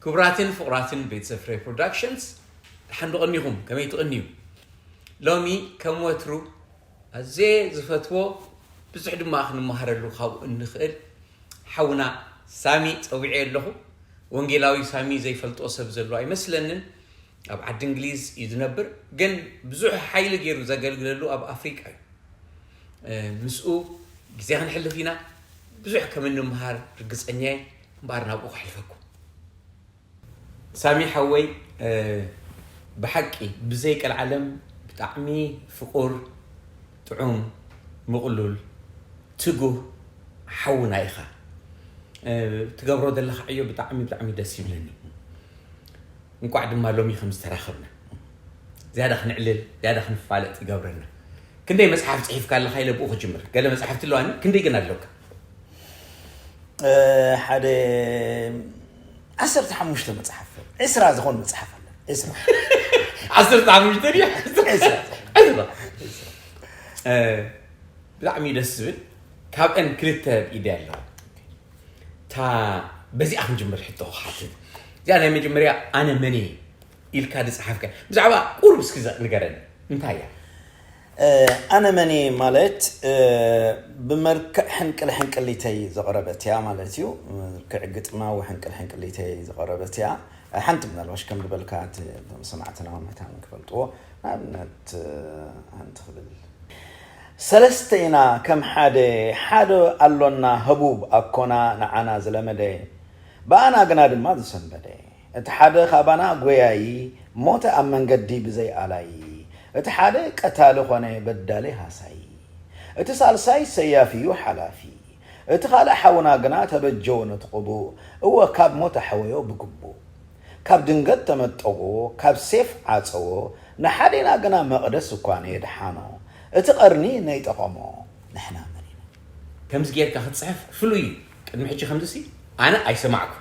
ክቡራትን ፍቑራትን ቤተሰብ ፍሬ ፕሮዳክሽንስ፣ ደሓን ዶ ቀኒኹም? ከመይ ትቕንዩ? ሎሚ ከም ወትሩ ኣዝየ ዝፈትዎ፣ ብዙሕ ድማ ክንመሃረሉ ካብኡ እንኽእል ሓውና ሳሚ ጸዊዐ ኣለኹ። ወንጌላዊ ሳሚ ዘይፈልጦ ሰብ ዘሎ ኣይመስለንን። ኣብ ዓዲ እንግሊዝ እዩ ዝነብር፣ ግን ብዙሕ ሓይሊ ገይሩ ዘገልግለሉ ኣብ ኣፍሪቃ እዩ። ምስኡ ግዜ ክንሕልፍ ኢና። ብዙሕ ከም እንምሃር ርግጸኛ እየ። እምበኣር ናብኡ ከሕልፈኩም። ሳሚ ሓወይ፣ ብሓቂ ብዘይ ቀልዓለም ብጣዕሚ ፍቑር፣ ጥዑም፣ ምቕሉል፣ ትጉህ ሓውና ኢኻ። ትገብሮ ዘለኻ ዕዮ ብጣዕሚ ብጣዕሚ ደስ ይብለኒ። እንቋዕ ድማ ሎሚ ከም ዝተራኸብና፣ ዝያዳ ክንዕልል፣ ዝያዳ ክንፋለጥ ይገብረና። ክንደይ መጽሓፍ ጽሒፍካ ኣለኻ ኢለ ብኡ ክጅምር። ገለ መጽሓፍቲ ኣለዋኒ፣ ክንደይ ግን ኣለካ? ሓደ ዓሰርተ ሓሙሽተ መጽሓፍ፣ ዕስራ ዝኾን መጽሓፍ ኣለ። ዕስራ። ዓሰርተ ሓሙሽተ ድዩ? ዕስራ። ዕስራ። ብጣዕሚ ደስ ዝብል። ካብአን ክልተ ብኢደ ኣለዋ። እታ በዚኣ ክንጅምር ሕቶ ክሓትት። እዚኣ ናይ መጀመርያ ኣነ መን እየ ኢልካ ዝጸሓፍካ። ብዛዕባ ቁሩብ እስኪ ዘ- ንገረኒ። እንታይ እያ? ኣነ መን እየ ማለት ብመልክዕ ሕንቅል ሕንቅሊተይ ዘቕረበት እያ ማለት እዩ። መልክዕ ግጥማዊ ሕንቅል ሕንቅሊተይ ዘቕረበት እያ። ሓንቲ ምናልባሽ ከም ዝበልካ እቲ ሰማዕትና መታን ክፈልጥዎ ንኣብነት ሓንቲ ክብል ሰለስተ ኢና ከም ሓደ ሓደ ኣሎና ህቡብ ኣኮና ንዓና ዝለመደ ብኣና ግና ድማ ዝሰንበደ እቲ ሓደ ካባና ጎያዪ ሞተ ኣብ መንገዲ ብዘይ ኣላዪ እቲ ሓደ ቀታሊ ኾነ በዳሊ ሃሳዪ እቲ ሳልሳይ ሰያፊ እዩ ሓላፊ እቲ ካልእ ሓውና ግና ተበጀወ ነቲ ቅቡእ እወ ካብ ሞት ኣሕወዮ ብግቡእ ካብ ድንገት ተመጠዎ ካብ ሴፍ ዓጸዎ ንሓዴና ግና መቕደስ እኳ ነየድሓኖ እቲ ቐርኒ ነይጠቐሞ ንሕና መን ኢና። ከምዚ ጌርካ ክትጽሕፍ ፍሉይ እዩ። ቅድሚ ሕጂ ከምዚ ሲ ኣነ ኣይሰማዕኩ።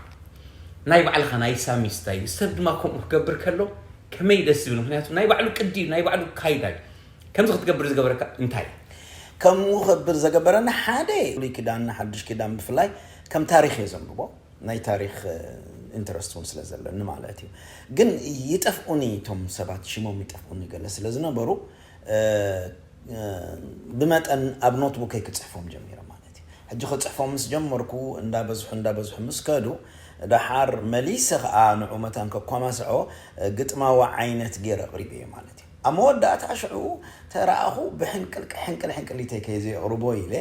ናይ ባዕልኻ ናይ ሳሚ ስታይል ሰብ ድማ ከምኡ ክገብር ከሎ ከመይ ደስ ዝብል፣ ምክንያቱ ናይ ባዕሉ ቅዲ እዩ፣ ናይ ባዕሉ ካይዳ እዩ። ከምዚ ክትገብር ዝገበረካ እንታይ እዩ? ከምኡ ኸብር ዘገበረኒ ሓደ ብሉይ ኪዳን ሓድሽ ኪዳን ብፍላይ ከም ታሪክ እየ ዘንብቦ ናይ ታሪክ ኢንትረስት እውን ስለ ዘለኒ ማለት እዩ ግን ይጠፍኡኒ እቶም ሰባት ሽሞም ይጠፍኡኒ ገለ ስለ ዝነበሩ ብመጠን ኣብ ኖትቡከይ ክፅሕፎም ጀሚረ ማለት እዩ ሕጂ ክፅሕፎም ምስ ጀመርኩ እንዳበዝሑ እንዳበዝሑ ምስ ከዱ ደሓር መሊሰ ከዓ ንዑ መታን ከኳማስዖ ግጥማዊ ዓይነት ገይረ ኣቕሪበ እየ ማለት እዩ ኣብ መወዳእታ ሽዑ ተረኣኹ ብሕንቅልቂ ሕንቅል ሕንቅሊተይ ከይዘየቕርቦ ኢለ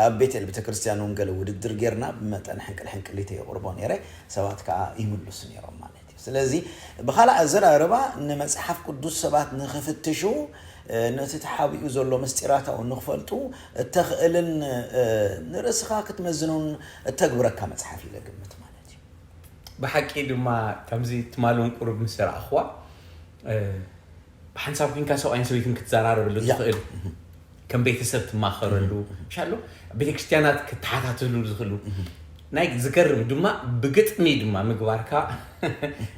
ኣብ ቤተል ቤተክርስትያን እውን ገለ ውድድር ጌርና ብመጠን ሕንቅል ሕንቅሊተይ የቕርቦ ነይረ ሰባት ከዓ ይምልሱ ነይሮም ማለት እዩ ስለዚ ብካልእ ኣዘራርባ ንመፅሓፍ ቅዱስ ሰባት ንክፍትሹ ነቲ ተሓቢኡ ዘሎ ምስጢራት እውን ንክፈልጡ እተኽእልን ንርእስኻ ክትመዝኑን እተግብረካ መፅሓፍ ኢለ ግምት ማለት እዩ ብሓቂ ድማ ከምዚ ትማልን ቁሩብ ምስ ረኣኽዋ ብሓንሳብ ኮንካ ሰብኣይን ሰበይትን ክትዘራረበሉ ትኽእል ከም ቤተሰብ ትማኸረሉ ሻሎ ቤተክርስትያናት ክትሓታተሉ ዝኽእሉ ናይ ዝገርም ድማ ብግጥሚ ድማ ምግባርካ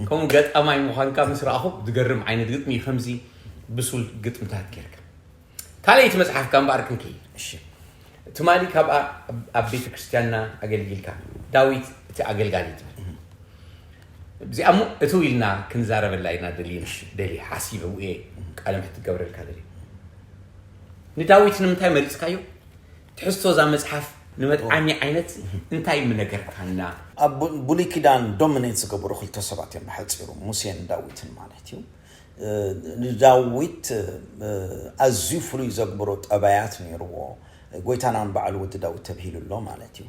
ከምኡ ገጣማይ ምዃንካ ምስ ረኣኹ ዝገርም ዓይነት ግጥሚ እዩ ከምዚ ብሱል ግጥምታት ጌርካ ካልኣይቲ መጽሓፍካ እምበኣር ክንክይ እሺ ትማሊ ካብኣ ኣብ ቤተ ክርስቲያንና ኣገልጊልካ ዳዊት እቲ ኣገልጋሊ ትብል እዚኣ እሞ እትው ኢልና ክንዛረበላ ኢና ደሊና ደሊ ሓሲበ ውኤ ቃለ ምሕት ትገብረልካ ደሊ ንዳዊት ንምንታይ መሪፅካዮ ትሕዝቶ እዛ መፅሓፍ ንመጥዓሚ ዓይነት እንታይ ምነገርካና ኣብ ብሉይ ኪዳን ዶሚኔት ዝገበሩ ክልተ ሰባት እዮም ብሓፂሩ ሙሴን ዳዊትን ማለት እዩ ንዳዊት ኣዝዩ ፍሉይ ዘግብሮ ጠባያት ነይርዎ። ጎይታና ንባዕሉ ወዲ ዳዊት ተብሂሉ ኣሎ ማለት እዩ።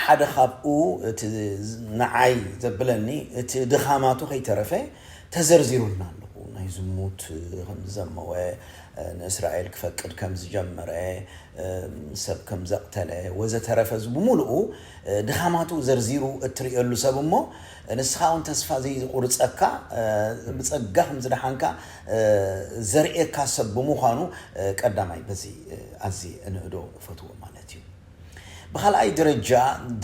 ሓደ ካብኡ እቲ ንዓይ ዘብለኒ እቲ ድኻማቱ ከይተረፈ ተዘርዚሩልና ኣለኹ። ናይ ዝሙት ከም ዝዘመወ፣ ንእስራኤል ክፈቅድ ከም ዝጀመረ፣ ሰብ ከም ዘቕተለ ወዘተረፈ እዚ ብምሉኡ ድኻማቱ ዘርዚሩ እትርእየሉ ሰብ እሞ ንስኻ እውን ተስፋ ዘይቁርፀካ ብፀጋ ከም ዝደሓንካ ዘርእየካ ሰብ ብምዃኑ ቀዳማይ በዚ ኣዝየ እንእዶ እፈትዎ ማለት እዩ። ብኻልኣይ ደረጃ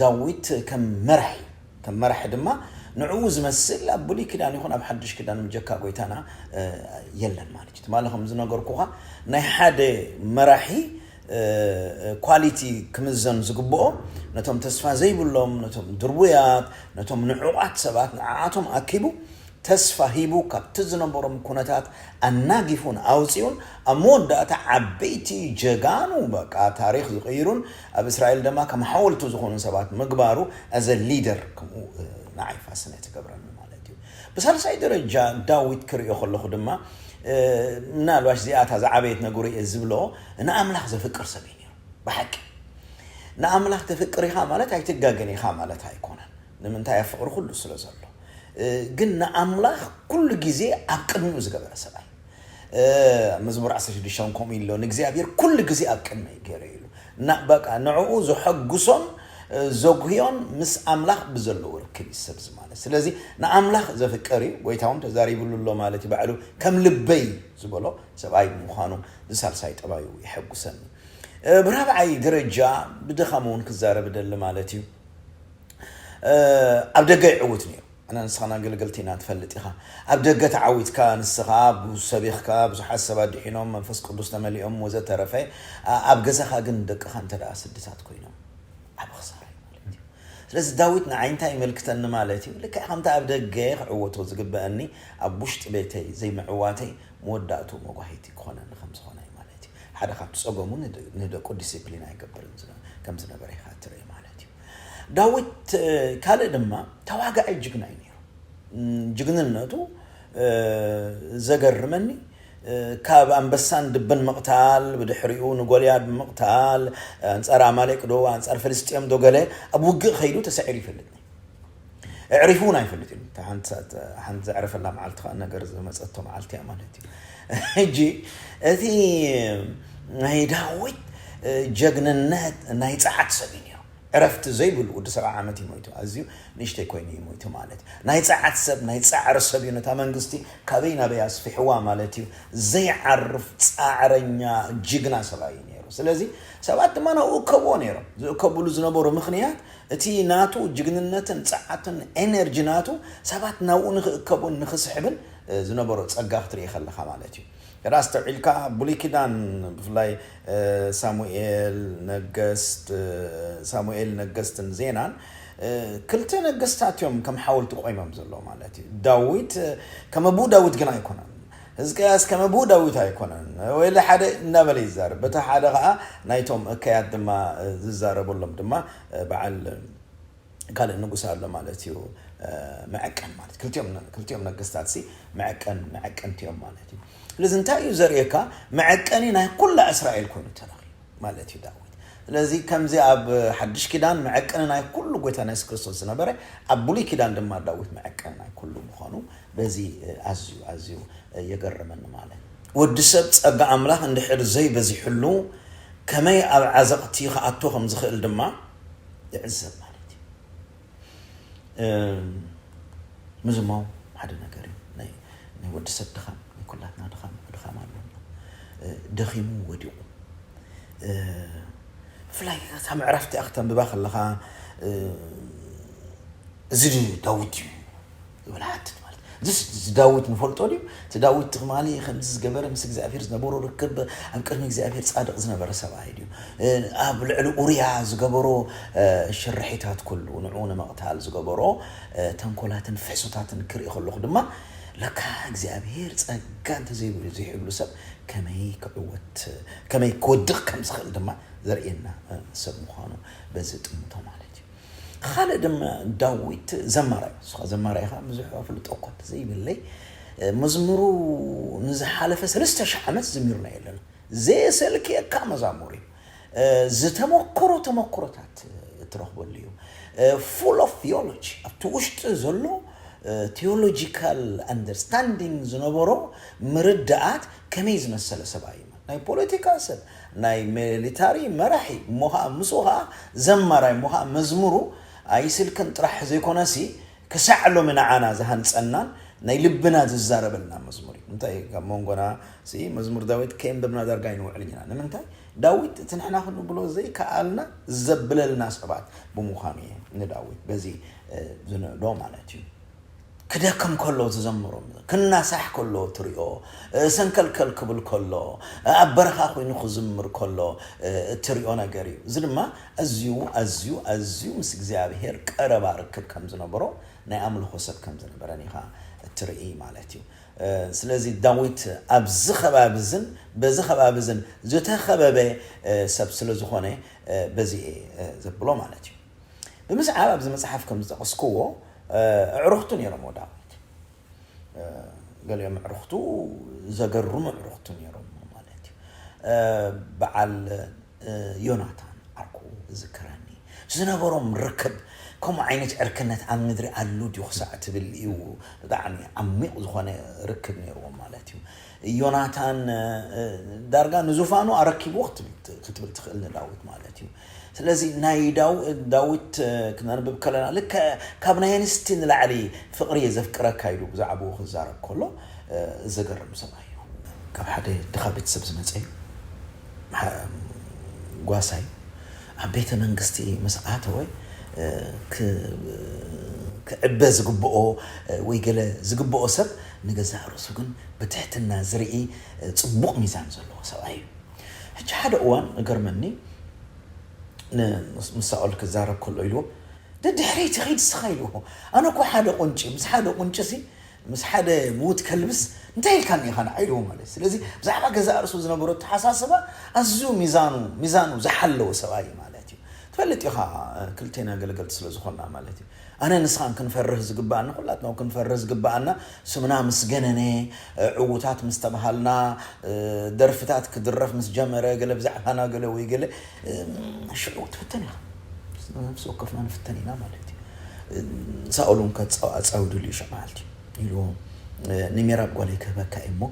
ዳዊት ከም መራሒ ከም መራሒ ድማ ንዕኡ ዝመስል ኣብ ብሉይ ኪዳን ይኹን ኣብ ሓድሽ ኪዳን ምጀካ ጎይታና የለን ማለት እዩ። ትማሊ ከም ዝነገርኩኻ ናይ ሓደ መራሒ ኳሊቲ ክምዘን ዝግብኦ፣ ነቶም ተስፋ ዘይብሎም፣ ነቶም ድርቡያት፣ ነቶም ንዑቓት ሰባት ንዓኣቶም ኣኪቡ ተስፋ ሂቡ ካብቲ ዝነበሮም ኩነታት ኣናጊፉን ኣውፂኡን ኣብ መወዳእታ ዓበይቲ ጀጋኑ በቃ ታሪክ ዝቕይሩን ኣብ እስራኤል ድማ ከም ሓወልቲ ዝኾኑ ሰባት ምግባሩ as a leader ከምኡ ንዓይ ፋስነት ትገብረኒ ማለት እዩ። ብሳልሳይ ደረጃ ዳዊት ክሪኦ ከለኹ ድማ ምናልባሽ እዚኣታ ዝዓበየት ነገሩ እየ ዝብሎ ንኣምላኽ ዘፍቅር ሰብ እዩ ነይሩ። ብሓቂ ንኣምላኽ ተፍቅር ኢኻ ማለት ኣይትጋገን ኢኻ ማለት ኣይኮነን። ንምንታይ ኣብ ፍቅሪ ኩሉ ስለ ዘሎ። ግን ንኣምላኽ ኩሉ ግዜ ኣብ ቅድሚኡ ዝገበረ ሰብኣይ። መዝሙር ዓሰርተ ሽዱሽተ ከምኡ ኢሎ ንእግዚኣብሔር ኩሉ ግዜ ኣብ ቅድመይ ገይረ ኢሉ። በቃ ንዕኡ ዘሐጉሶን ዘጉህዮን ምስ ኣምላኽ ብዘለዎ ርክብ እዩ ሰብ እዚ ማለት። ስለዚ ንኣምላኽ ዘፍቅር እዩ። ጎይታ እውን ተዛሪብሉ ኣሎ ማለት እዩ። ባዕሉ ከም ልበይ ዝበሎ ሰብኣይ ብምዃኑ ዝሳልሳይ ጠባዩ የሐጉሰኒ። ብራብዓይ ደረጃ ብድኻም እውን ክዛረብ ደሊ ማለት እዩ። ኣብ ደገ ይዕውት ነይሩ። ኣነ ንስኻን ኣገልገልቲ ኢና ትፈልጥ ኢኻ። ኣብ ደገ ተዓዊትካ ንስኻ ብዙ ሰቢኽካ ብዙሓት ሰባት ድሒኖም መንፈስ ቅዱስ ተመሊኦም ወዘተረፈ ኣብ ገዛኻ ግን ደቅኻ እንተ ደኣ ስድታት ኮይኖም ዓብ ክሳራ እዩ ማለት እዩ። ስለዚ ዳዊት ንዓይ እንታይ ይመልክተኒ ማለት እዩ? ልክዕ ከምቲ ኣብ ደገ ክዕወቶ ዝግበአኒ ኣብ ውሽጢ ቤተይ ዘይምዕዋተይ መወዳእቱ መጓሂቲ ክኾነኒ ከም ዝኾነ እዩ ማለት እዩ። ሓደ ካብቲ ጸገሙ ንደቁ ዲሲፕሊን ኣይገብርን ከም ዝነበረ ኢኻ ትርኢ ማለት እዩ። ዳዊት ካልእ ድማ ተዋጋኣይ ጅግና እዩ ነይሩ። ጅግንነቱ ዘገርመኒ ካብ ኣንበሳን ድብን ምቕታል ብድሕሪኡ ንጎልያድ ምቕታል ኣንጻር ኣማሌቅ ዶ ኣንጻር ፍልስጤም ዶ ገለ ኣብ ውግእ ከይዱ ተሳዒሩ ይፈልጥ። ኣዕሪፉ እውን ኣይፈልጥን። ሓንቲ ዘዕረፈላ መዓልቲ ከዓ ነገር ዝመፀቶ መዓልቲ እያ ማለት እዩ። ሕጂ እቲ ናይ ዳዊት ጀግንነት ናይ ፀዓት ሰብ እዩ ነይሩ። ዕረፍቲ ዘይብሉ ወዲ ሰብዓ ዓመት እዩ ሞይቱ። ኣዝዩ ንእሽተይ ኮይኑ እዩ ሞይቱ ማለት እዩ። ናይ ፀዓት ሰብ ናይ ፃዕሪ ሰብ እዩ። ነታ መንግስቲ ካበይ ናበይ ኣስፊሕዋ ማለት እዩ። ዘይዓርፍ ፃዕረኛ ጅግና ሰብኣይ እዩ ነይሩ። ስለዚ ሰባት ድማ ናብኡ እከብዎ ነይሮም። ዝእከብሉ ዝነበሩ ምኽንያት እቲ ናቱ ጅግንነትን ጸዓትን ኤነርጂ ናቱ ሰባት ናብኡ ንኽእከቡን ንኽስሕብን ዝነበሮ ጸጋ ክትርኢ ከለኻ ማለት እዩ። ራ ኣስተውዒልካ ብሉይ ኪዳን ብፍላይ ሳሙኤል ነገስት ሳሙኤል ነገስትን ዜናን ክልተ ነገስታት እዮም ከም ሓወልቲ ቆይሞም ዘሎ ማለት እዩ። ዳዊት ከመ ብኡ ዳዊት ግን ኣይኮነን። ህዝቅያስ ከመ ብኡ ዳዊት ኣይኮነን ወይ ሓደ እናበለ ይዛረብ። በቲ ሓደ ከዓ ናይቶም እከያት ድማ ዝዛረበሎም ድማ በዓል ካልእ ንጉስ ኣሎ ማለት እዩ። መዐቀን ማለት ክልቲኦም ክልቲኦም ነገስታት ሲ መዐቀን መዐቀንቲ እዮም ማለት እዩ። ስለዚ እንታይ እዩ ዘርእየካ? መዐቀኒ ናይ ኩላ እስራኤል ኮይኑ ተረኺቡ ማለት እዩ ዳዊት። ስለዚ ከምዚ ኣብ ሓድሽ ኪዳን መዐቀኒ ናይ ኩሉ ጎይታ ናይ የሱስ ክርስቶስ ዝነበረ ኣብ ብሉይ ኪዳን ድማ ዳዊት መዐቀኒ ናይ ኩሉ ምዃኑ በዚ ኣዝዩ ኣዝዩ የገርመኒ ማለት እዩ። ወዲ ሰብ ጸጋ ኣምላኽ እንድሕር ዘይበዚሕሉ ከመይ ኣብ ዓዘቕቲ ክኣቱ ከም ዝኽእል ድማ ይዕዘብ ማለት እዩ። ምዝማው ሓደ ነገር እዩ። ናይ ናይ ወዲ ሰብ ድኻም ናይ ኩላትና ድኻም ድኻም ኣለና። ደኺሙ ወዲቑ ብፍላይ እታ ምዕራፍ እቲኣ ክተንብባ ከለኻ እዚ ዳዊት እዩ ዝበል ሓትት ማለት እዚ ዳዊት ንፈልጦ ድዩ? እቲ ዳዊት ትማሊ ከምዚ ዝገበረ ምስ እግዚኣብሔር ዝነበሮ ርክብ ኣብ ቅድሚ እግዚኣብሔር ጻድቕ ዝነበረ ሰብኣይ ድዩ? ኣብ ልዕሊ ኡርያ ዝገበሮ ሽርሒታት ኩሉ ንዕኡ ንምቕታል ዝገበሮ ተንኮላትን ፍሕሶታትን ክርኢ ከለኹ ድማ ለካ እግዚኣብሔር ጸጋ እንተዘይብሉ ዘይሕብሉ ሰብ ከመይ ክዕወት ከመይ ክወድቕ ከም ዝኽእል ድማ ዘርእየና ሰብ ምዃኑ በዚ ጥምቶ ማለት እዩ። ካልእ ድማ ዳዊት ዘማራይ ንስኻ ዘማራይ ኢኻ ብዙሕ ፍልጦ እኳ ዘይብለይ መዝሙሩ ንዝሓለፈ ሰለስተ ሽሕ ዓመት ዘሚሩና የለና ዘየሰልክየካ መዛሙር እዩ። ዝተመኮሮ ተመኮሮታት እትረኽበሉ እዩ። Full of theology ኣብቲ ውሽጢ ዘሎ theological understanding ዝነበሮ ምርዳኣት ከመይ ዝመሰለ ሰብኣይ እዩ። ናይ ፖለቲካ ሰብ ናይ ሚሊታሪ መራሒ እሞ ከዓ ምስኡ ከዓ ዘማራይ እሞ ከዓ መዝሙሩ ኣይስልክን ጥራሕ ዘይኮነሲ ክሳዕ ሎሚ ንዓና ዝሃንጸናን ናይ ልብና ዝዛረበልና መዝሙር እዩ። እንታይ ካብ መንጎና ሲ መዝሙር ዳዊት ከየንበብና ዳርጋ ኣይንውዕልን ኢና። ንምንታይ? ዳዊት እቲ ንሕና ክንብሎ ዘይከኣልና ዘብለልና ሰባት ብምዃኑ እየ ንዳዊት በዚ ዝንእዶ ማለት እዩ። ክደክም ከሎ ዝዘምሮ፣ ክናሳሕ ከሎ ትሪኦ፣ ሰንከልከል ክብል ከሎ፣ ኣብ በረኻ ኮይኑ ክዝምር ከሎ እትሪኦ ነገር እዩ። እዚ ድማ ኣዝዩ ኣዝዩ ኣዝዩ ምስ እግዚኣብሔር ቀረባ ርክብ ከም ዝነበሮ፣ ናይ ኣምልኾ ሰብ ከም ዝነበረን ኢኻ እትርኢ ማለት እዩ። ስለዚ ዳዊት ኣብዚ ከባቢ እዝን በዚ ከባቢ እዝን ዝተኸበበ ሰብ ስለ ዝኾነ፣ በዚ እየ ዘብሎ ማለት እዩ። ብምስዓብ ኣብዚ መጽሓፍ ከም ዝጠቐስክዎ፣ ኣዕሩኽቱ ነይሮምዎ ዳዊት። ገሊኦም ኣዕሩኽቱ ዘገርሙ ኣዕሩኽቱ ነይሮምዎ ማለት እዩ። በዓል ዮናታን ዓርኩ እዝክረኒ። ዝነበሮም ርክብ፣ ከምኡ ዓይነት ዕርክነት ኣብ ምድሪ ኣሉ ድዩ ክሳዕ ትብል እዩ። ብጣዕሚ ዓሚቕ ዝኾነ ርክብ ነይርዎም ማለት እዩ። ዮናታን ዳርጋ ንዙፋኑ ኣረኪብዎ ክትብል ትኽእል ንዳዊት ማለት እዩ። ስለዚ ናይ ዳዊት ክነንብብ ከለና ልክዕ ካብ ናይ ኣንስቲ ንላዕሊ ፍቕሪ እየ ዘፍቅረካ ኢሉ ብዛዕባኡ ክዛረብ ከሎ ዘገርም ሰብኣይ እዩ። ካብ ሓደ ድኻ ቤተሰብ ዝመፀ እዩ። ጓሳ እዩ። ኣብ ቤተ መንግስቲ ምስ ኣተወ ክዕበ ዝግብኦ ወይ ገለ ዝግብኦ ሰብ ንገዛእ ርእሱ ግን ብትሕትና ዝርኢ ፅቡቕ ሚዛን ዘለዎ ሰብኣይ እዩ። ሕጂ ሓደ እዋን እገርመኒ ምስ ሳኦል ክዛረብ ከሎ ኢልዎ ደድሕሪት ኺድ ስኻ ኢልዎ። ኣነ እኮ ሓደ ቁንጪ ምስ ሓደ ቁንጪ ሲ ምስ ሓደ ምዉት ከልብስ እንታይ ኢልካኒ ኢኻ ንዓ ኢልዎ ማለት እዩ። ስለዚ ብዛዕባ ገዛእ ርእሱ ዝነበሮ ኣተሓሳስባ ኣዝዩ ሚዛኑ ሚዛኑ ዝሓለወ ሰብኣይ እዩ ማለት እዩ። ትፈልጥ ኢኻ ክልቴና ገለገልቲ ስለ ዝኾንና ማለት እዩ። ኣነ ንስኻን ክንፈርህ ዝግብኣና ኩላትና ክንፈርህ ዝግብኣና ስምና ምስ ገነነ ዕዉታት ምስ ተባሃልና ደርፍታት ክድረፍ ምስ ጀመረ ገለ ብዛዕባና ገለ ወይ ገለ ሽዑ ትፍተን ኢኻ። ነፍሲ ወከፍና ንፍተን ኢና ማለት እዩ። ሳኦል እውን ኣፃውድሉ እዩ ሽዑ መዓልቲ ኢልዎ ንሜራብ ጓለይ ክህበካ እዩ እሞ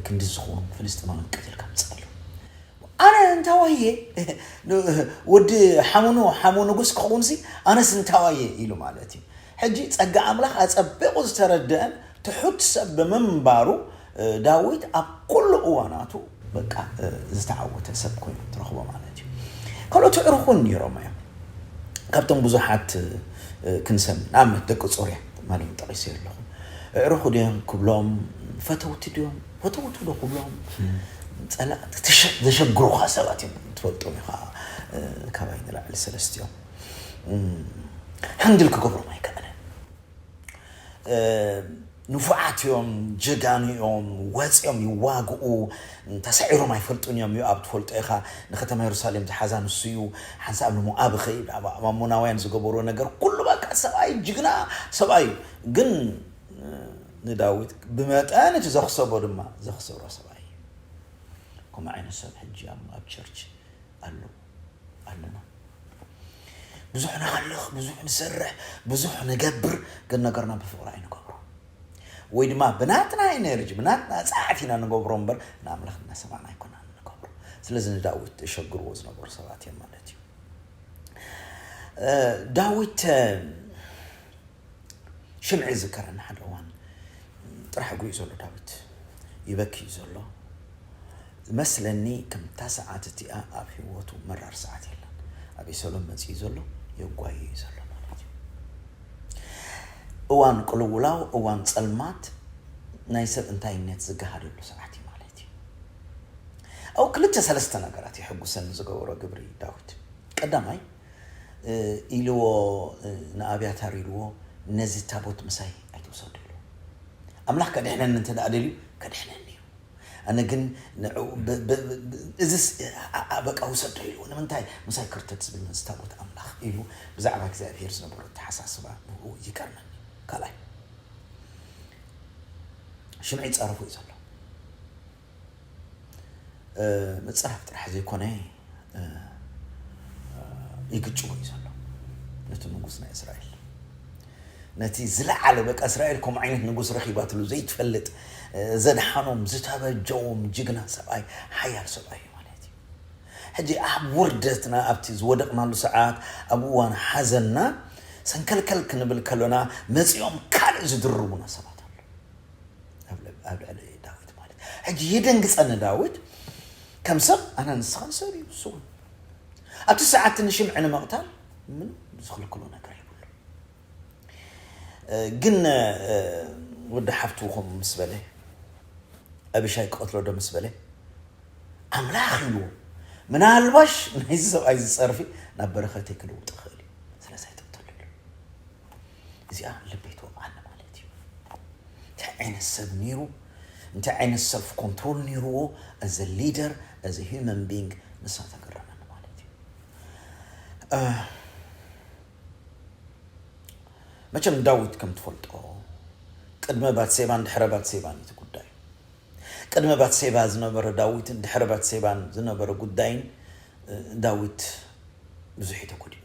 ክንዲ ዝኸውን ፍልስጥማውያን ቀቲልካ ምፅኣሉ። ኣነ እንታዋየ ወዲ ሓሙኑ ሓሙ ንጉስ ክኸውን ሲ ኣነስ እንታዋየ ኢሉ ማለት እዩ። ሕጂ ጸጋ ኣምላኽ ኣጸቢቑ ዝተረደአን ትሑት ሰብ ብምንባሩ ዳዊት ኣብ ኩሉ እዋናቱ በቃ ዝተዓወተ ሰብ ኮይኑ ትረኽቦ ማለት እዩ። ካልኦት ኣዕሩኽ እውን ነይሮም እዮም። ካብቶም ብዙሓት ክንሰም ንኣብነት ደቂ ጾርያ ማለት ጠቒሰ ኣለኹ። ኣዕሩኽ ድዮም ክብሎም ፈተውቲ ድዮም ፈተውቲ ዶ ክብሎም ጸላእቲ ዘሸግሩኻ ሰባት እዮም ትፈልጦም ኢኻ። ካባይ ንላዕሊ ሰለስቲኦም ሃንድል ክገብሮም ኣይከኣለን። ንፉዓት እዮም፣ ጀጋኑ እዮም፣ ወፂኦም ይዋግኡ፣ ተሳዒሮም ኣይፈልጡን እዮም። ዮኣብ ትፈልጦ ኢኻ፣ ንከተማ የሩሳሌም ዝሓዛ ንሱ እዩ። ሓንሳብ ንሞኣብ ኸይድ፣ ኣሞናውያን ዝገበርዎ ነገር ኩሉ በቃ ሰብኣይ ጅግና ሰብኣይ እዩ። ግን ንዳዊት ብመጠን እቲ ዘኽሰቦ ድማ ዘኽሰሮ ሰብኣይ እዩ። ከምኡ ዓይነት ሰብ ሕጂ ኣብ ቸርች ኣሎ ኣለና። ብዙሕ ንሃልኽ፣ ብዙሕ ንሰርሕ፣ ብዙሕ ንገብር፣ ግን ነገርና ብፍቕሪ ኣይንገብሮ። ወይ ድማ ብናትና ኤነርጂ ብናትና ፃዕት ኢና ንገብሮ እምበር ንኣምላኽ እናሰማዕና ኣይኮናን ንገብሮ። ስለዚ ንዳዊት ተሸግርዎ ዝነበሩ ሰባት እዮም ማለት እዩ። ዳዊት ሽምዒ ዝዝከረኒ ሓደ እዋን ጥራሕ እግሩ እዩ ዘሎ ዳዊት ይበኪ እዩ ዘሎ። መስለኒ ከምታ ሰዓት እቲኣ ኣብ ህይወቱ መራር ሰዓት የለን። ኣቤሰሎም መፂኡ ዘሎ የጓየ እዩ ዘሎ ማለት እዩ። እዋን ቅልውላው እዋን ፀልማት ናይ ሰብ እንታይነት ዝገሃደሉ ሰዓት እዩ ማለት እዩ። ኣብ ክልተ ሰለስተ ነገራት የሐጉሰኒ ዝገበሮ ግብሪ ዳዊት ቀዳማይ ኢልዎ ንኣብያታር ኢልዎ ነዚ ታቦት ምሳይ ኣይትውሰዱ ኢልዎ። ኣምላኽ ከድሕነኒ እንተ ደኣ ደልዩ ከድሕነኒ እዩ። ኣነ ግን ንዕኡ እዚስ በቃ ውሰዶ ኢልዎ። ንምንታይ ምሳይ ክርተት ዝብል ነዚ ታቦት ኣምላኽ ኢሉ ብዛዕባ እግዚኣብሔር ዝነበሮ ኣተሓሳስባ ብኡ ይገርመኒ። ካልኣይ ሽምዒ ጸረፉ እዩ ዘሎ። ምፅራፍ ጥራሕ ዘይኮነ ይግጭዎ እዩ ዘሎ ነቲ ንጉስ ናይ እስራኤል። ነቲ ዝለዓለ በቃ እስራኤል ከምኡ ዓይነት ንጉስ ረኺባትሉ ዘይትፈልጥ ዘድሓኖም ዝተበጀዎም ጅግና ሰብኣይ ሓያል ሰብኣይ እዩ ማለት እዩ። ሕጂ ኣብ ውርደትና ኣብቲ ዝወደቕናሉ ሰዓት ኣብ እዋን ሓዘንና ሰንከልከል ክንብል ከሎና መፂኦም ካልእ ዝድርቡና ሰባት ኣሎ ኣብ ልዕሊ ዳዊት ማለት ሕጂ የደንግፀኒ ዳዊት ከም ሰብ ኣነ ንስኻን ሰብ እዩ እሱ ኣብቲ ሰዓት ንሽምዒ ንምቕታል ምንም ዝኽልክሎ ነገር የብሉ። ግን ወዲ ሓፍቱ ከም ምስ በለ፣ ኣቢሻይ ክቐትሎ ዶ ምስ በለ፣ ኣምላኽ ኢሉ ምናልባሽ ናይዚ ሰብኣይ ዝጸርፊ ናብ በረኸተይ ክልውጥ ይኽእል እዩ። ስለዚ ኣይትቕተሉ ኢሉ። እዚኣ ልበይ ትወቕዓኒ ማለት እዩ። እንታይ ዓይነት ሰብ ነይሩ፣ እንታይ ዓይነት ሰልፍ ኮንትሮል ነይርዎ፣ as a leader, as a human being፣ ንሳ ተገረመኒ ማለት እዩ። መቸም ዳዊት ከም ትፈልጦ፣ ቅድመ ባትሴባን ድሕረ ባትሴባን እዩ እቲ ጉዳይ። ቅድመ ባትሴባ ዝነበረ ዳዊትን ድሕረ ባትሴባን ዝነበረ ጉዳይን፣ ዳዊት ብዙሕ እዩ ተጎዲኡ።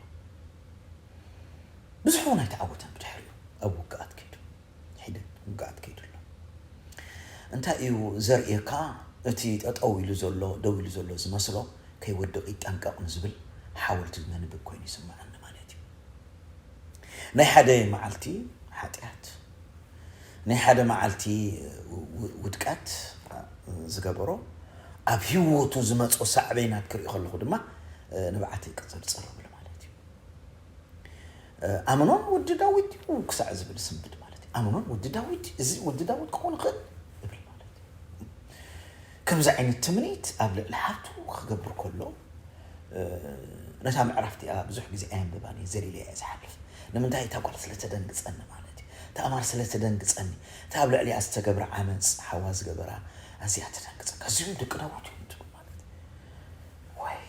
ብዙሕ እውን ኣይተዓወተን። ብድሕሪኡ ኣብ ውግኣት ከይዱ፣ ሒደት ውግኣት ከይዱ ኣሎ። እንታይ እዩ ዘርእየካ? እቲ ጠጠው ኢሉ ዘሎ፣ ደው ኢሉ ዘሎ ዝመስሎ ከይወድቕ ይጠንቀቕ ንዝብል ሓወልቲ ዝነንብብ ኮይኑ ይስምዓኒ ማለት እዩ። ናይ ሓደ መዓልቲ ሓጢኣት፣ ናይ ሓደ መዓልቲ ውድቀት ዝገበሮ፣ ኣብ ህይወቱ ዝመጾ ሳዕቤናት ክርኢ ከለኹ ድማ ንብዓት ይቅጽርጽር እብል ማለት እዩ። ኣምኖን ወዲ ዳዊት እዩ ክሳዕ ዝብል ስንብድ ማለት እዩ። ኣምኖን ወዲ ዳዊት፣ እዚ ወዲ ዳዊት ክኾን ይኽእል እብል ማለት እዩ። ከምዚ ዓይነት ትምኒት ኣብ ልዕሊ ሓፍቱ ክገብር ከሎ፣ ነታ ምዕራፍ እቲኣ ብዙሕ ግዜ ኣየንብባን እየ፣ ዘሊለ እየ ዝሓልፍ። ንምንታይ? እታ ጓል ስለ ተደንግጸኒ ማለት እዩ። እታ ኣማር ስለ ተደንግጸኒ፣ እታ ኣብ ልዕሊኣ ዝተገብረ ዓመጽ፣ ሓዋ ዝገበራ፣ ኣዝያ ተደንግጸካ። እዚኦም ደቂ ዳዊት እዮም ትብል ማለት እዩ። ወይ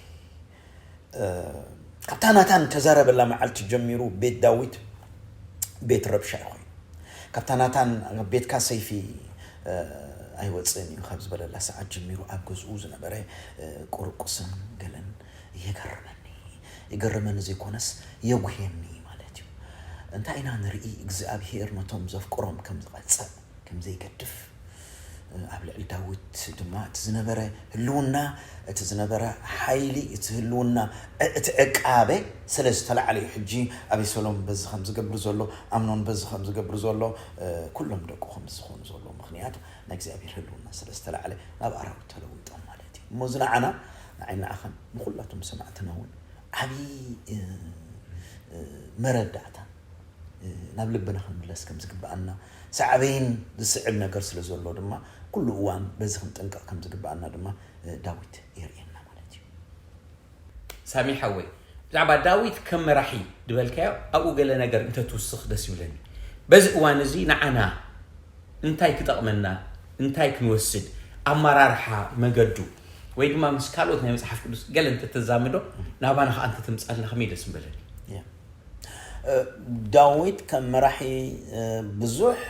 ካብታ ናታን ተዛረበላ መዓልቲ ጀሚሩ ቤት ዳዊት ቤት ረብሻ ኮይኑ፣ ካብታ ናታን ቤትካ ሰይፊ ኣይወፅእን እዩ ካብ ዝበለላ ሰዓት ጀሚሩ ኣብ ገዝኡ ዝነበረ ቁርቁስን ገለን ይገርመኒ። ይገርመኒ ዘይኮነስ የጉህየኒ ማለት እዩ። እንታይ ኢና ንርኢ? እግዚኣብሄር ነቶም ዘፍቅሮም ከም ዝቐጽዕ፣ ከም ዘይገድፍ፣ ኣብ ልዕሊ ዳዊት ድማ እቲ ዝነበረ ህልውና፣ እቲ ዝነበረ ሓይሊ፣ እቲ ህልውና፣ እቲ ዕቃበ ስለ ዝተላዕለ እዩ። ሕጂ ኣቤሰሎም በዚ ከም ዝገብር ዘሎ፣ ኣምኖን በዚ ከም ዝገብር ዘሎ፣ ኩሎም ደቁ ከም ዝኾኑ ዘሎ ምኽንያት ናይ እግዚኣብሔር ህልውና ስለ ዝተላዕለ ናብ ኣራዊት ተለዊጦም ማለት እዩ። እሞ እዚ ንዓና፣ ንዓይ ንዓኸን፣ ንኹላቶም ሰማዕትና እውን ዓብዪ መረዳእታ ናብ ልብና ክንምለስ ከም ዝግብኣና፣ ሳዕቤን ዝስዕብ ነገር ስለ ዘሎ ድማ ኩሉ እዋን በዚ ክንጥንቀቕ ከም ዝግብኣና ድማ ዳዊት የርእየና ማለት እዩ። ሳሚ ሓወይ፣ ብዛዕባ ዳዊት ከም መራሒ ዝበልካዮ ኣብኡ ገለ ነገር እንተትውስኽ ደስ ይብለኒ። በዚ እዋን እዚ ንዓና እንታይ ክጠቕመና፣ እንታይ ክንወስድ፣ ኣመራርሓ መገዱ ወይ ድማ ምስ ካልኦት ናይ መጽሓፍ ቅዱስ ገለ እንተተዛምዶ ናባና ከዓ እንተተምጻልና ከመይ ደስ ምበለኒ። ዳዊት ከም መራሒ ብዙሕ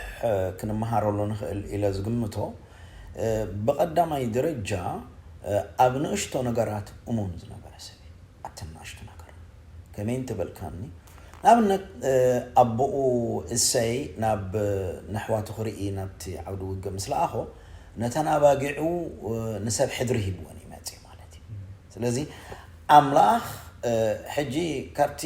ክንመሃረሉ ንኽእል ኢለ ዝግምቶ፣ ብቐዳማይ ደረጃ ኣብ ንእሽቶ ነገራት እሙን ዝነበረ ሰብ እዩ። ኣብተን ንኣሽቱ ነገር ከመይ እንተበልካኒ፣ ንኣብነት ኣቦኡ እሰይ ናብ ነሕዋቱ ክርኢ ናብቲ ዓውዲ ውግእ ምስ ለኣኾ፣ ነተን ኣባጊዑ ንሰብ ሕድሪ ሂብወን እዩ መፅኡ ማለት እዩ። ስለዚ ኣምላኽ ሕጂ ካብቲ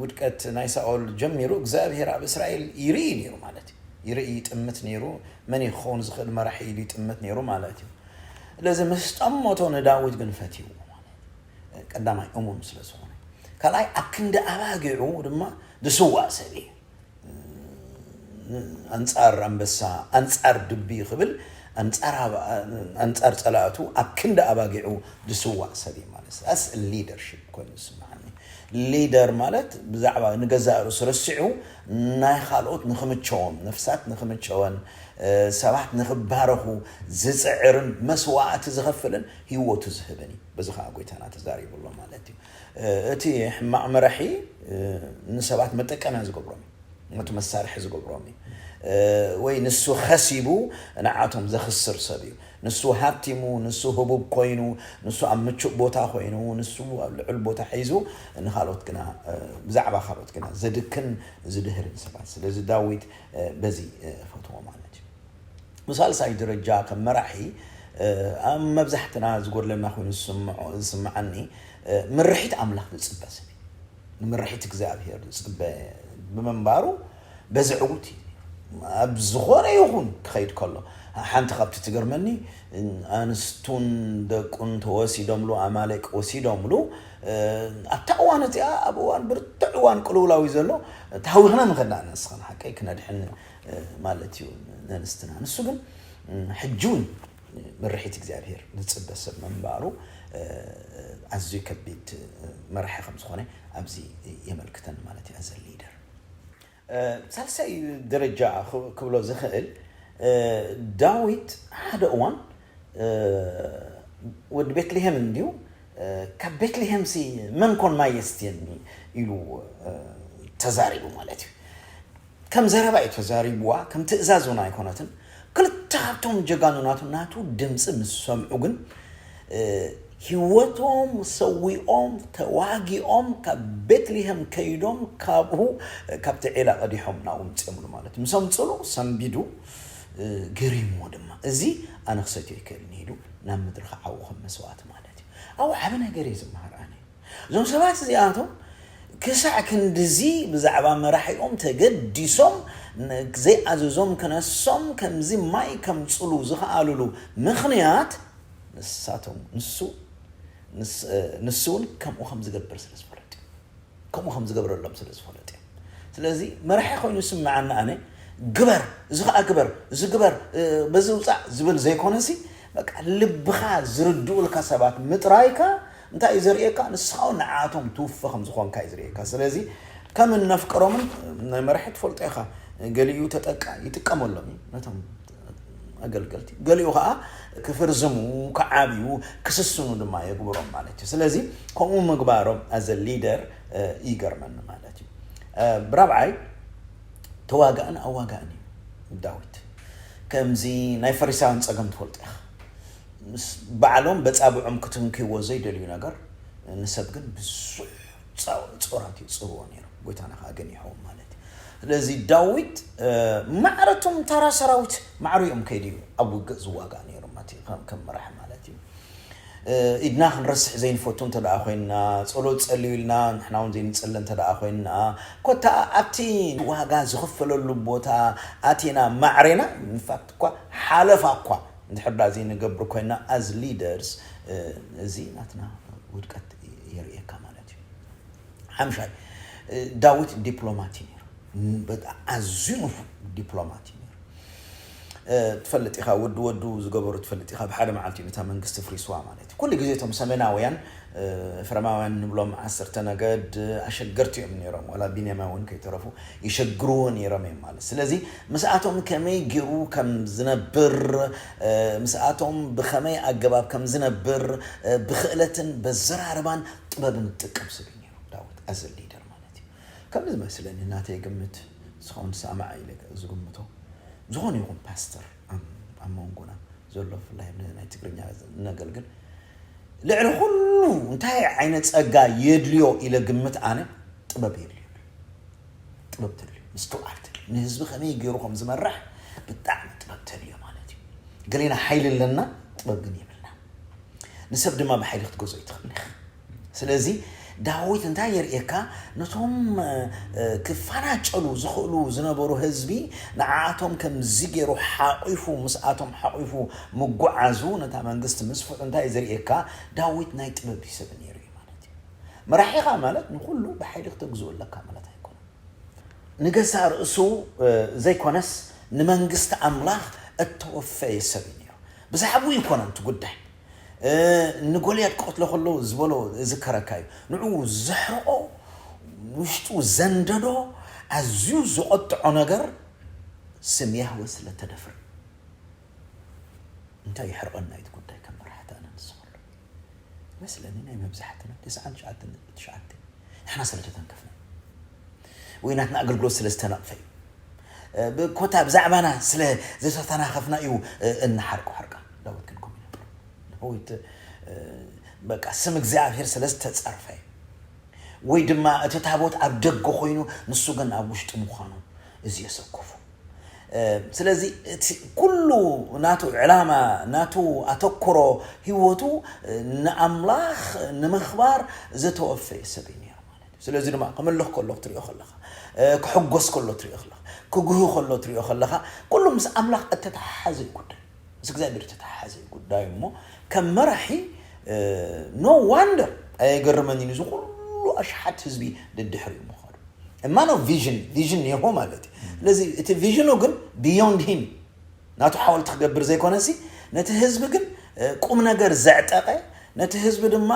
ውድቀት ናይ ሳኦል ጀሚሩ እግዚኣብሔር ኣብ እስራኤል ይርኢ ነይሩ ማለት እዩ። ይርኢ ይጥምት ነይሩ። መን እዩ ክኸውን ዝኽእል መራሒ ኢሉ ይጥምት ነይሩ ማለት እዩ። ስለዚ ምስ ጠመቶ ንዳዊት ግን ፈትይዎ ማለት እዩ። ቀዳማይ እሙን ስለ ዝኾነ፣ ካልኣይ ኣብ ክንዲ ኣባጊዑ ድማ ዝስዋእ ሰብ እዩ። ኣንጻር ኣንበሳ፣ ኣንጻር ድቢ ክብል፣ ኣንጻር ጸላእቱ ኣብ ክንዲ ኣባጊዑ ዝስዋእ ሰብ እዩ ማለት እዩ። ስ ሊደርሽፕ ኮይኑ ዝስምዓኒ። ሊደር ማለት ብዛዕባ ንገዛእ ርእሱ ረሲዑ ናይ ካልኦት ንኽምቸዎም፣ ነፍሳት ንኽምቸወን፣ ሰባት ንኽባረኹ ዝጽዕርን መስዋእቲ ዝኸፍልን ህይወቱ ዝህብን እዩ። በዚ ከዓ ጎይታና ተዛሪቡ ኣሎ ማለት እዩ። እቲ ሕማቕ መራሒ ንሰባት መጠቀምያ ዝገብሮም እዩ። ነቲ መሳርሒ ዝገብሮም እዩ። ወይ ንሱ ኸሲቡ ንዓቶም ዘኽስር ሰብ እዩ። ንሱ ሃብቲሙ፣ ንሱ ህቡብ ኮይኑ፣ ንሱ ኣብ ምቹእ ቦታ ኮይኑ፣ ንሱ ኣብ ልዑል ቦታ ሒዙ ንኻልኦት ግና ብዛዕባ ካልኦት ግና ዘድክን ዝድህርን ሰባት። ስለዚ ዳዊት በዚ ፈትዎ ማለት እዩ። ብሳልሳይ ደረጃ ከም መራሒ ኣብ መብዛሕትና ዝጎድለና ኮይኑ ዝስምዓኒ ምርሒት ኣምላኽ ዝፅበ ሰብ እዩ። ንምርሒት እግዚኣብሔር ዝፅበ ብምንባሩ በዚ ዕውት እዩ። ኣብ ዝኾነ ይኹን ክኸይድ ከሎ ሓንቲ ካብቲ ትገርመኒ ኣንስቱን ደቁን ተወሲዶምሉ ኣማሌቅ ወሲዶምሉ ኣብታ እዋን እዚኣ ኣብ እዋን ብርቱዕ እዋን ቅልውላው እዩ ዘሎ። ተሃዊኽና ምኸድና ንስኻን ሓቀይ ክነድሕን ማለት እዩ ነንስትና። ንሱ ግን ሕጂ እውን ምርሒት እግዚኣብሔር ዝፅበ ሰብ ምንባሩ ኣዝዩ ከቢድ መራሒ ከም ዝኾነ ኣብዚ የመልክተን ማለት እዩ። ኣዘ ሊደር ሳልሳይ ደረጃ ክብሎ ዝኽእል፣ ዳዊት ሓደ እዋን ወዲ ቤትልሄም እንዲዩ፣ ካብ ቤትልሄም ሲ መን ኮን ማይ የስትየኒ ኢሉ ተዛሪቡ ማለት እዩ። ከም ዘረባ እዩ ተዛሪብዋ፣ ከም ትእዛዝ እውን ኣይኮነትን። ክልተ ካብቶም ጀጋኑ ናቱ ናቱ ድምፂ ምስ ሰምዑ ግን ህይወቶም ሰዊኦም ተዋጊኦም ካብ ቤትልሄም ከይዶም ካብኡ ካብቲ ዒላ ቀዲሖም ናብኡ ምፅኦምሉ ማለት እዩ። ምስ ኣምፅሉ ሰንቢዱ ገሪምዎ ድማ፣ እዚ ኣነ ክሰትዮ ኣይክእልን ኢሉ ናብ ምድሪ ክዓዉ ከም መስዋእቲ ማለት እዩ። ኣብኡ ዓቢ ነገር እየ ዝመሃር ኣነ። እዞም ሰባት እዚኣቶም ክሳዕ ክንድዚ ብዛዕባ መራሒኦም ተገዲሶም ዘይኣዘዞም ክነሶም ከምዚ ማይ ከምፅሉ ዝኸኣሉሉ ምኽንያት ንሳቶም ንሱ ንስ- ንሱ እውን ከምኡ ከም ዝገብር ስለ ዝፈለጡ ከምኡ ከም ዝገብረሎም ስለ ዝፈለጡ እዮም። ስለዚ መራሒ ኮይኑ ስምዓና ኣነ ግበር፣ እዚ ከዓ ግበር፣ እዚ ግበር፣ በዚ ውፃእ ዝብል ዘይኮነሲ በቃ ልብኻ ዝርድኡልካ ሰባት ምጥራይካ እንታይ እዩ ዘርእየካ? ንስኻ እውን ንዓቶም ትውፈ ከም ዝኾንካ እዩ ዘርእየካ። ስለዚ ከም እነፍቅሮምን ናይ መራሒ ትፈልጦ ኢኻ። ገሊኡ ተጠቃ ይጥቀመሎም እዩ ነቶም ኣገልገልቲ፣ ገሊኡ ከዓ ክፍርዝሙ፣ ክዓብዩ፣ ክስስኑ ድማ የግብሮም ማለት እዩ። ስለዚ ከምኡ ምግባሮም ኣዘ ሊደር ይገርመኒ ማለት እዩ። ብራብዓይ ተዋጋእን ኣዋጋእን እዩ ዳዊት። ከምዚ ናይ ፈሪሳውያን ፀገም ትፈልጦ ኢኻ። ምስ ባዕሎም በፃብዖም ክትንክይዎ ዘይደልዩ ነገር ንሰብ ግን ብዙሕ ፃ- ፆራት ይፅርዎ ነይሮም። ጎይታና ከዓ ገኒሖም ማለት እዩ። ስለዚ ዳዊት ማዕረቶም ተራ ሰራዊት ማዕሩ እዮም ከይዱ እዩ ኣብ ውግእ ዝዋጋእ ነይሩ ማለት እዩ። ከም- ከም መራሒ ማለት እዩ። ኢድና ክንረስሕ ዘይንፈቱ እንተ ደኣ ኮይንና፣ ጸሎት ጸልዩ ኢልና ንሕና እውን ዘይንጽሊ እንተ ደኣ ኮይንና፣ ኮታ ኣብቲ ዋጋ ዝኽፈለሉ ቦታ ኣቲና ማዕሬና፣ ኢንፋክት እኳ ሓለፋ እኳ እንድሕር ዳ ዘይንገብር ኮይንና፣ as leaders እዚ ናትና ውድቀት የርእየካ ማለት እዩ። ሓምሻይ ዳዊት ዲፕሎማት እዩ ነይሩ። በጣም ኣዝዩ ንፉዕ ዲፕሎማት እዩ ነይሩ። ትፈልጥ ኢኻ፣ ወዲ ወዱ ዝገበሩ ትፈልጥ ኢኻ። ብሓደ መዓልቲ እዩ ነታ መንግስቲ ፍሪስዋ ማለት እዩ። ኩሉ ግዜ እቶም ሰሜናውያን ፍረማውያን ንብሎም ዓሰርተ ነገድ ኣሸገርቲ እዮም ነይሮም። ዋላ ቢንያማዊ እውን ከይተረፉ ይሸግርዎ ነይሮም እዮም ማለት። ስለዚ ምስኣቶም ከመይ ገይሩ ከም ዝነብር፣ ምስኣቶም ብኸመይ ኣገባብ ከም ዝነብር ብክእለትን በዘራርባን ጥበብን ዝጥቀም ሰብ እዩ ነይሩ ዳዊት ኣዘ ሊደር ማለት እዩ። ከምዚ ዝመስለኒ ናተይ ግምት ዝኸውን ሰማዕ ኢለ ዝግምቶ ዝኾነ ይኹን ፓስተር ኣብ መንጎና ዘሎ ብፍላይ ናይ ትግርኛ ነገልግል ልዕሊ ኩሉ እንታይ ዓይነት ፀጋ የድልዮ ኢለ ግምት ኣነ ጥበብ የድልዮ። ጥበብ ተድልዮ፣ ምስትውዓል ተድልዮ፣ ንህዝቢ ከመይ ገይሩ ከም ዝመራሕ ብጣዕሚ ጥበብ ተድልዮ ማለት እዩ። ገሌና ሓይሊ ኣለና፣ ጥበብ ግን የብልና። ንሰብ ድማ ብሓይሊ ክትገዝኦ ይትኽእል ኢኻ። ስለዚ ዳዊት እንታይ የርእየካ? ነቶም ክፋናጨሉ ዝኽእሉ ዝነበሩ ህዝቢ ንዓኣቶም ከምዚ ገይሩ ሓቒፉ ምስኣቶም ሓቒፉ ምጉዓዙ ነታ መንግስቲ ምስፍሑ እንታይ ዘርእየካ? ዳዊት ናይ ጥበብ ሰብ ነይሩ እዩ ማለት እዩ። መራሒኻ ማለት ንኹሉ ብሓይሊ ክተግዝኡ ኣለካ ማለት ኣይኮነን። ንገዛእ ርእሱ ዘይኮነስ ንመንግስቲ ኣምላኽ እተወፈየ ሰብ እዩ ነይሩ። ብዛዕባኡ ይኮነን እቲ ጉዳይ። ንጎልያድ ክቐትሎ ከሎ ዝበሎ ዝከረካ እዩ። ንዕኡ ዘሕርቆ ውሽጡ ዘንደዶ ኣዝዩ ዝቆጥዖ ነገር ስም ያህወ ስለ ተደፍር እንታይ ይሕርቐና እዩ እቲ ጉዳይ ከም መራሕቲ ኣነ ንስኻ ኣሎ ይመስለኒ ናይ መብዛሕትና ተስዓን ትሽዓተን ትሽዓተ ንሕና ስለ ተተንከፍና ወይ ናትና ኣገልግሎት ስለ ዝተነቕፈ እዩ። ብኮታ ብዛዕባና ስለ ዝተተናኸፍና እዩ እንሓርቆ ሓርቃ። ዳዊት ግን ከምኡ ይነብር። ዳዊት በቃ ስም እግዚኣብሔር ስለ ዝተጸርፈ እዩ። ወይ ድማ እቲ ታቦት ኣብ ደገ ኮይኑ ንሱ ግን ኣብ ውሽጢ ምዃኑ እዚ የሰከፉ። ስለዚ እቲ ኩሉ ናቱ ዕላማ ናቱ ኣተኩሮ ህይወቱ ንኣምላኽ ንምኽባር ዝተወፈየ ሰብ እዩ ነይሩ ማለት እዩ። ስለዚ ድማ ክምልኽ ከሎ ክትሪኦ ከለኻ፣ ክሕጎስ ከሎ ትሪኦ ከለኻ፣ ክጉህ ከሎ ትሪኦ ከለኻ ኩሉ ምስ ኣምላኽ እተተሓሓዘ እዩ ጉዳይ። ምስ እግዚኣብሔር እተተሓሓዘ እዩ ጉዳይ እሞ ከም መራሒ no wonder ኣየገርመንን እዚ ኩሉ ኣሽሓት ህዝቢ ደድሕሪኡ ምዃኑ። ማን ኦፍ ቪዥን ቪዥን ኔሆ ማለት እዩ። ስለዚ እቲ ቪዥኑ ግን ቢዮንድ ሂም ናቱ ሓወልቲ ክገብር ዘይኮነሲ ነቲ ህዝቢ ግን ቁም ነገር ዘዕጠቐ፣ ነቲ ህዝቢ ድማ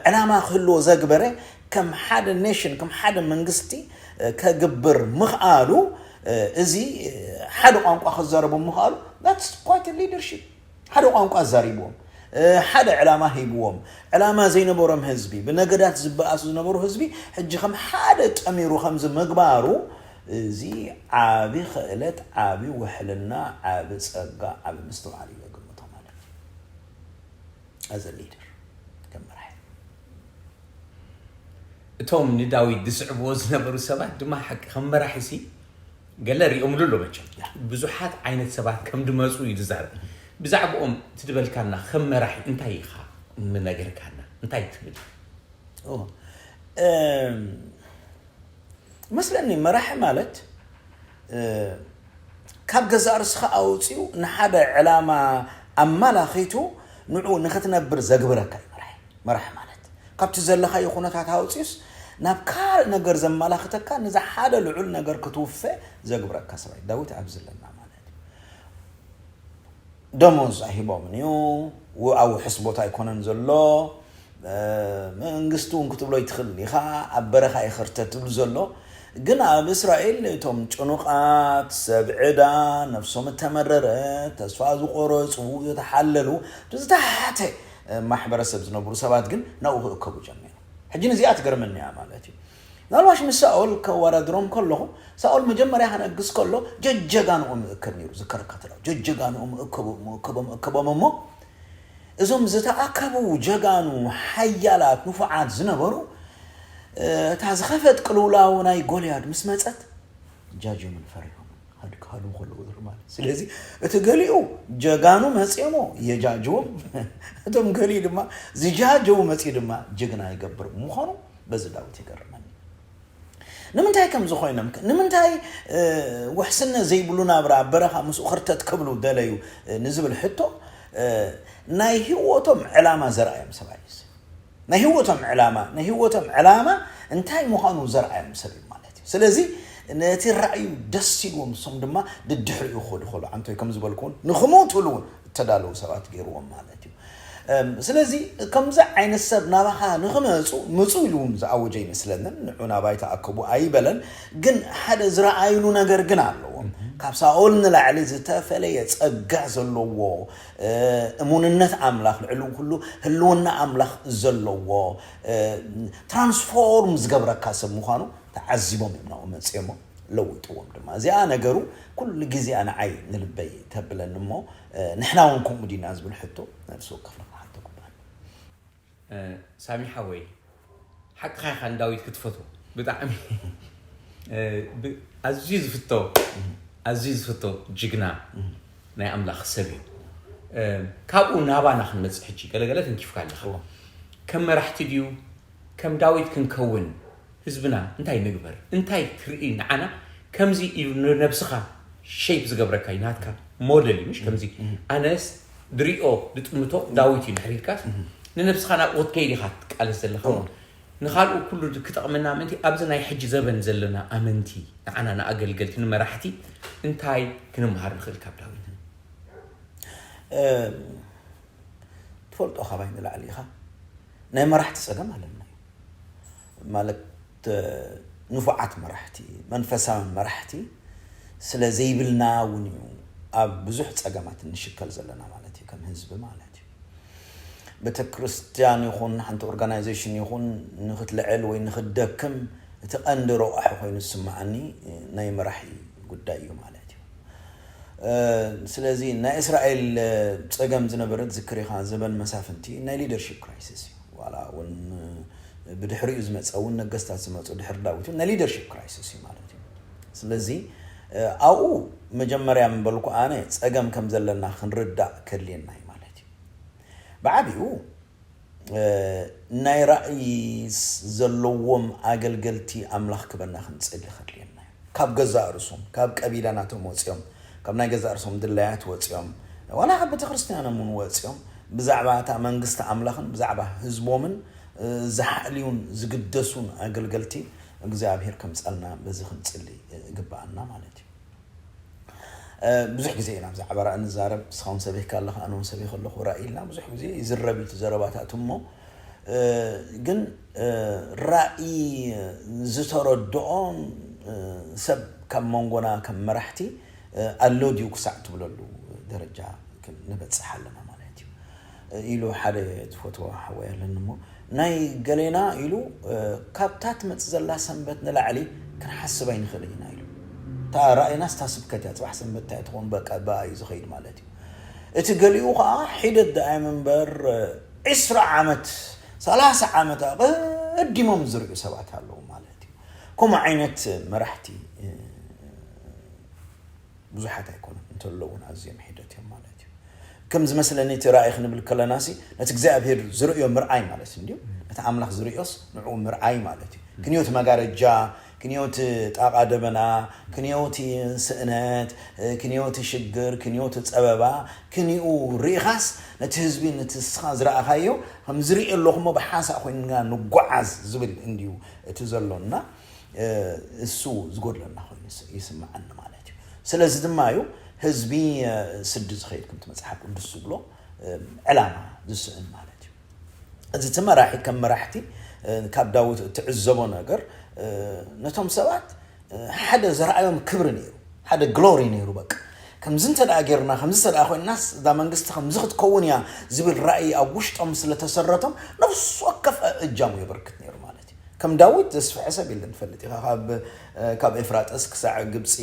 ዕላማ ክህልዎ ዘግበረ ከም ሓደ ኔሽን ከም ሓደ መንግስቲ ከግብር ምኽኣሉ፣ እዚ ሓደ ቋንቋ ክዛረቡ ምኽኣሉ that's quite leadership። ሓደ ቋንቋ ኣዛሪብዎም፣ ሓደ ዕላማ ሂብዎም። ዕላማ ዘይነበሮም ህዝቢ፣ ብነገዳት ዝበኣሱ ዝነበሩ ህዝቢ ሕጂ ከም ሓደ ጠሚሩ ከምዚ ምግባሩ፣ እዚ ዓቢ ክእለት፣ ዓቢ ውሕልና፣ ዓቢ ጸጋ፣ ዓቢ ምስትውዓል እዩ ግምቶ ማለት እዩ። ኣዘ ሊደር ከም መራሒ እቶም ንዳዊት ዝስዕብዎ ዝነበሩ ሰባት ድማ ሓቂ ከም መራሒ ሲ ገለ ሪኦምሉ ኣሎ። መቸም ብዙሓት ዓይነት ሰባት ከም ድመፁ እዩ ዝዛረብ። ብዛዕባኦም ትድበልካና ከም መራሒ እንታይ ኢኻ ምነገርካና? እንታይ ትብል? መስለኒ መራሒ ማለት ካብ ገዛእ ርስኻ ኣውፅኡ ንሓደ ዕላማ ኣመላኺቱ ንዑ ንክትነብር ዘግብረካ እዩ መራሒ። መራሒ ማለት ካብቲ ዘለኻዮ ኩነታት ኣውፅኡስ ናብ ካልእ ነገር ዘመላኽተካ፣ ነዚ ሓደ ልዑል ነገር ክትውፈ ዘግብረካ ሰብኣይ ዳዊት ኣብዚ ኣለና ማለት እዩ። ደሞዝ ኣይሂቦምን እዩ። ኣብ ውሑስ ቦታ ኣይኮነን ዘሎ። መንግስቲ እውን ክትብሎ ይትኽእል ኢኻ። ኣብ በረኻ ይኸርተ ትብሉ ዘሎ ግን ኣብ እስራኤል እቶም ጭኑቓት ሰብ ዕዳ ነፍሶም እተመረረት ተስፋ ዝቆረፁ ዝተሓለሉ ዝተሓተ ማሕበረሰብ ዝነብሩ ሰባት ግን ናብኡ ክእከቡ ጀሚሩ። ሕጂ ንዚኣ ትገርመኒ እያ ማለት እዩ። ምናልባሽ ምስ ሳኦል ከወዳድሮም ከለኹ ሳኦል መጀመርያ ከነግስ ከሎ ጀጀጋንኡ ምእክብ ነይሩ። ዝከረካ ተላ ጀጀጋንኡ ምእከቡ ምእከቦ ምእከቦም እሞ እዞም ዝተኣከቡ ጀጋኑ ሓያላት ንፉዓት ዝነበሩ እታ ዝኸፈት ቅልውላው ናይ ጎልያድ ምስ መፀት ጃጆምን ፈሪሖም ሃድካሉ ከለዉ ዝርኢ ማለት። ስለዚ እቲ ገሊኡ ጀጋኑ መፅኦሞ የጃጅዎም፣ እቶም ገሊኡ ድማ ዝጃጀው መፅኡ ድማ ጅግና ይገብር ምዃኑ በዚ ዳዊት ይገርመኒ። ንምንታይ ከም ዝኾይኖም ከ? ንምንታይ ውሕስነት ዘይብሉ ናብራ ኣብ በረኻ ምስኡ ክርተት ክብሉ ደለዩ ንዝብል ሕቶ ናይ ህይወቶም ዕላማ ዘርኣዮም ሰብኣይ እዩ። ናይ ህይወቶም ዕላማ ናይ ህይወቶም ዕላማ እንታይ ምዃኑ ዘርኣዮም ሰብ እዩ ማለት እዩ። ስለዚ ነቲ ራእዩ ደስ ኢልዎም እሶም ድማ ድድሕሪኡ ክኸዱ ከሉ ዓንቶይ ከም ዝበልኩውን ንክሞትሉ እውን እተዳለዉ ሰባት ገይርዎም ማለት እዩ። ስለዚ ከምዚ ዓይነት ሰብ ናባኻ ንክመፁ ምፁ ኢሉ እውን ዝኣወጀ ይመስለንን። ንዑ ናባይ ተኣከቡ ኣይበለን። ግን ሓደ ዝረኣይሉ ነገር ግን ኣለዎም። ካብ ሳኦል ንላዕሊ ዝተፈለየ ፀጋ ዘለዎ እሙንነት ኣምላኽ ልዕሊ ኩሉ ህልውና ኣምላኽ ዘለዎ ትራንስፎርም ዝገብረካ ሰብ ምዃኑ ተዓዚቦም እዮም ናብኡ መፅኦሞ ለዊጥዎም ድማ። እዚኣ ነገሩ ኩሉ ግዜኣ ንዓይ ንልበይ ተብለኒ እሞ ንሕና እውን ከምኡ ዲና ዝብል ሕቶ ነፍሲ ወከፍና ክሓቶ ግባን። ሳሚ ሓወይ ሓቅኻ ኢኻ ንዳዊት ክትፈትዎ ብጣዕሚ ኣዝዩ ዝፍቶ ኣዝዩ ዝፍቶ ጅግና ናይ ኣምላኽ ሰብ እዩ። ካብኡ ናባና ክንመፅእ ሕጂ ገለገለ ተንኪፍካ ኣለኻ። ከም መራሕቲ ድዩ ከም ዳዊት ክንከውን ህዝብና እንታይ ንግበር እንታይ ክርኢ ንዓና ከምዚ ኢሉ ንነብስኻ ሸይፕ ዝገብረካ እዩ ናትካ ሞደል እዩ ምሽ ከምዚ ኣነስ ድሪኦ ድጥምቶ ዳዊት እዩ ንሕሪርካስ ንነብስኻ ናብኡ ክትከይድ ኢኻ ትቃለስ ዘለኻ ንኻልኡ ኩሉ ክጠቕመና ምእንቲ ኣብዚ ናይ ሕጂ ዘበን ዘለና ኣመንቲ ንዓና ንኣገልገልቲ ንመራሕቲ እንታይ ክንመሃር ንኽእል ካብ ዳዊት ትፈልጦ ካባይ ንላዕሊ ኢኻ ናይ መራሕቲ ፀገም ኣለና እዩ ማለት ንፉዓት መራሕቲ መንፈሳውያን መራሕቲ ስለ ዘይብልና እውን እዩ ኣብ ብዙሕ ፀገማት እንሽከል ዘለና ማለት እዩ ከም ህዝቢ ማለት እዩ። ቤተክርስትያን ይኹን ሓንቲ ኦርጋናይዜሽን ይኹን ንክትልዕል ወይ ንክትደክም እቲ ቀንዲ ረቋሒ ኮይኑ ዝስምዓኒ ናይ መራሒ ጉዳይ እዩ ማለት እዩ። ስለዚ ናይ እስራኤል ፀገም ዝነበረ ትዝክር ኢኻ ዘበን መሳፍንቲ ናይ ሊደርሽፕ ክራይሲስ እዩ። ዋላ እውን ብድሕሪኡ ዝመፀ እውን ነገስታት ዝመፁ ድሕሪ ዳዊት እውን ናይ ሊደርሽፕ ክራይሲስ እዩ ማለት እዩ። ስለዚ ኣብኡ መጀመርያ ምበልኩ ኣነ ፀገም ከም ዘለና ክንርዳእ ከድልየና እዩ ማለት እዩ። ብዓብኡ ናይ ራእይ ዘለዎም ኣገልገልቲ ኣምላኽ ክበና ክንፅሊ ከድልየና እዩ። ካብ ገዛእ ርእሶም ካብ ቀቢላ ናቶም ወፂኦም ካብ ናይ ገዛእ ርእሶም ድላያት ወፂኦም ዋላ ካብ ቤተክርስትያኖም እውን ወፂኦም ብዛዕባ እታ መንግስቲ ኣምላኽን ብዛዕባ ህዝቦምን ዝሓልዩን ዝግደሱን ኣገልገልቲ እግዚኣብሔር ከምፀልና በዚ ክንፅሊ ግባኣና ማለት እዩ። ብዙሕ ግዜ ኢና ብዛዕባ ራእይ ንዛረብ። ንስኻ እውን ሰቢኽካ ኣለኻ፣ ኣነ እውን ሰቢኸ ኣለኹ። ራእይ ኢልና ብዙሕ ግዜ ይዝረብ እዩ እቲ ዘረባታት እሞ፣ ግን ራእይ ዝተረድኦ ሰብ ካብ መንጎና ከም መራሕቲ ኣሎ ድዩ ክሳዕ ትብለሉ ደረጃ ንበፅሕ ኣለና ማለት እዩ። ኢሉ ሓደ ዝፈትዎ ሓወይ ኣለኒ እሞ፣ ናይ ገሌና ኢሉ፣ ካብታ ትመፅእ ዘላ ሰንበት ንላዕሊ ክንሓስብ ኣይንኽእልን ኢና ኢሉ። እታ ራእይናስ እታ ስብከት እያ፣ ፅባሕ ሰንበት እንታይ ትኸውን፣ በቃ ብኣ እዩ ዝኸይድ ማለት እዩ። እቲ ገሊኡ ከዓ ሒደት ደኣ እምበር፣ ዒስራ ዓመት፣ ሰላሳ ዓመት ኣቐዲሞም ዝርእዩ ሰባት ኣለዉ ማለት እዩ። ከምኡ ዓይነት መራሕቲ ብዙሓት ኣይኮኑን፣ እንተለዉ እውን ኣዝዮም ሒደት እዮም ማለት እዩ። ከም ዝመስለኒ እቲ ራእይ ክንብል ከለና ሲ ነቲ እግዚኣብሔር ዝርእዮ ምርኣይ ማለት እንድዩ። ነቲ ኣምላኽ ዝርእዮስ ንዕኡ ምርኣይ ማለት እዩ። ክንዮ እቲ መጋረጃ፣ ክንዮ እቲ ጣቓ ደበና፣ ክንዮ እቲ ስእነት፣ ክንዮ እቲ ሽግር፣ ክንዮ እቲ ጸበባ፣ ክንዩ ርኢኻስ ነቲ ህዝቢ ነቲ ንስኻ ዝረኣኻዮ ከም ዝርኢ ኣለኹ እሞ ብሓንሳእ ኮይንና ንጓዓዝ ዝብል እንድዩ እቲ ዘሎና። እሱ ዝጎድለና ኮይኑ ይስምዓኒ ማለት እዩ። ስለዚ ድማ እዩ ህዝቢ ስዲ ዝኸይድ ከምቲ መፅሓፍ ቅዱስ ዝብሎ ዕላማ ዝስእን ማለት እዩ። እዚ እቲ መራሒ ከም መራሕቲ ካብ ዳዊት እትዕዘቦ ነገር ነቶም ሰባት ሓደ ዘርኣዮም ክብሪ ነይሩ፣ ሓደ ግሎሪ ነይሩ። በቃ ከምዚ እንተ ደኣ ጌርና፣ ከምዚ እንተ ደኣ ኮይንናስ እዛ መንግስቲ ከምዚ ክትከውን እያ ዝብል ራእይ ኣብ ውሽጦም ስለተሰረቶም ነፍሲ ወከፍ እጃሙ የበርክት ነይሩ ማለት እዩ። ከም ዳዊት ዘስፍሐ ሰብ የለን። ትፈልጥ ኢኻ፣ ካብ ካብ ኤፍራጠስ ክሳዕ ግብፂ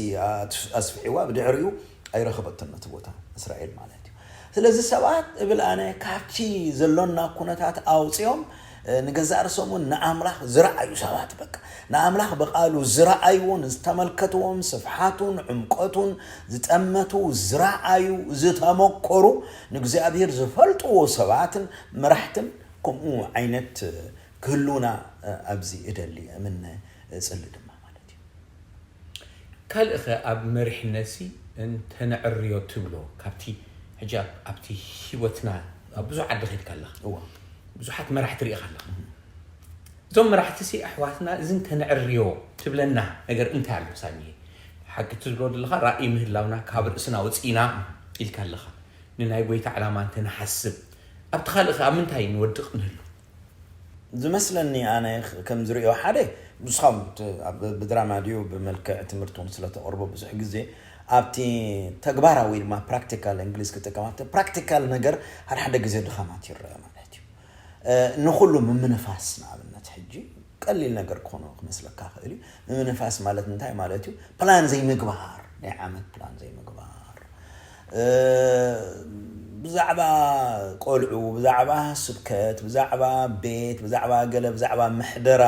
ኣስፍሕዋ፣ ብድሕሪኡ ኣይረኸበትን ነቲ ቦታ እስራኤል ማለት እዩ። ስለዚ ሰባት እብል ኣነ ካብቲ ዘሎና ኩነታት ኣውፅኦም ንገዛእ ርእሶም እውን ንኣምላኽ ዝረኣዩ ሰባት፣ በቃ ንኣምላኽ ብቓሉ ዝረኣይዎን ዝተመልከትዎም ስፍሓቱን ዕምቆቱን ዝጠመቱ ዝረኣዩ ዝተመኮሩ ንእግዚኣብሔር ዝፈልጥዎ ሰባትን መራሕትን ከምኡ ዓይነት ክህሉና ኣብዚ እደሊ እምነ እጽሊ ድማ ማለት እዩ። ካልእኸ ኣብ መሪሕነትሲ እንተነዕርዮ ትብሎ ካብቲ ሕጂ ኣብቲ ሂወትና ኣብ ብዙሕ ዓዲ ኸድካ ኣለኻ፣ ብዙሓት መራሕቲ ርኢኻ ኣለኻ። እዞም መራሕትሲ ኣሕዋትና እዚ እንተነዕርዮ ትብለና ነገር እንታይ ኣሎ? ሳሚ ሓቂ ትዝብሎ ዘለኻ ራእይ ምህላውና ካብ ርእስና ወፂእና ኢልካ ኣለኻ። ንናይ ጎይታ ዕላማ እንተንሓስብ ኣብቲ ካልእ ኸ ኣብ ምንታይ ንወድቕ ንህሉ? ዝመስለኒ ኣነ ከም ዝሪኦ ሓደ ንስኻም ብድራማ ድዩ ብመልክዕ ትምህርቲ እውን ስለተቕርቦ ብዙሕ ግዜ ኣብቲ ተግባራዊ ድማ ፕራክቲካል እንግሊዝ ክጥቀም ኣብቲ ፕራክቲካል ነገር ሓደ ሓደ ግዜ ድኻማት ይረአ ማለት እዩ። ንኩሉ ምምንፋስ ንኣብነት ሕጂ ቀሊል ነገር ክኾኖ ክመስለካ ክእል እዩ። ምምንፋስ ማለት እንታይ ማለት እዩ? ፕላን ዘይምግባር፣ ናይ ዓመት ፕላን ዘይምግባር፣ ብዛዕባ ቆልዑ፣ ብዛዕባ ስብከት፣ ብዛዕባ ቤት፣ ብዛዕባ ገለ ብዛዕባ ምሕደራ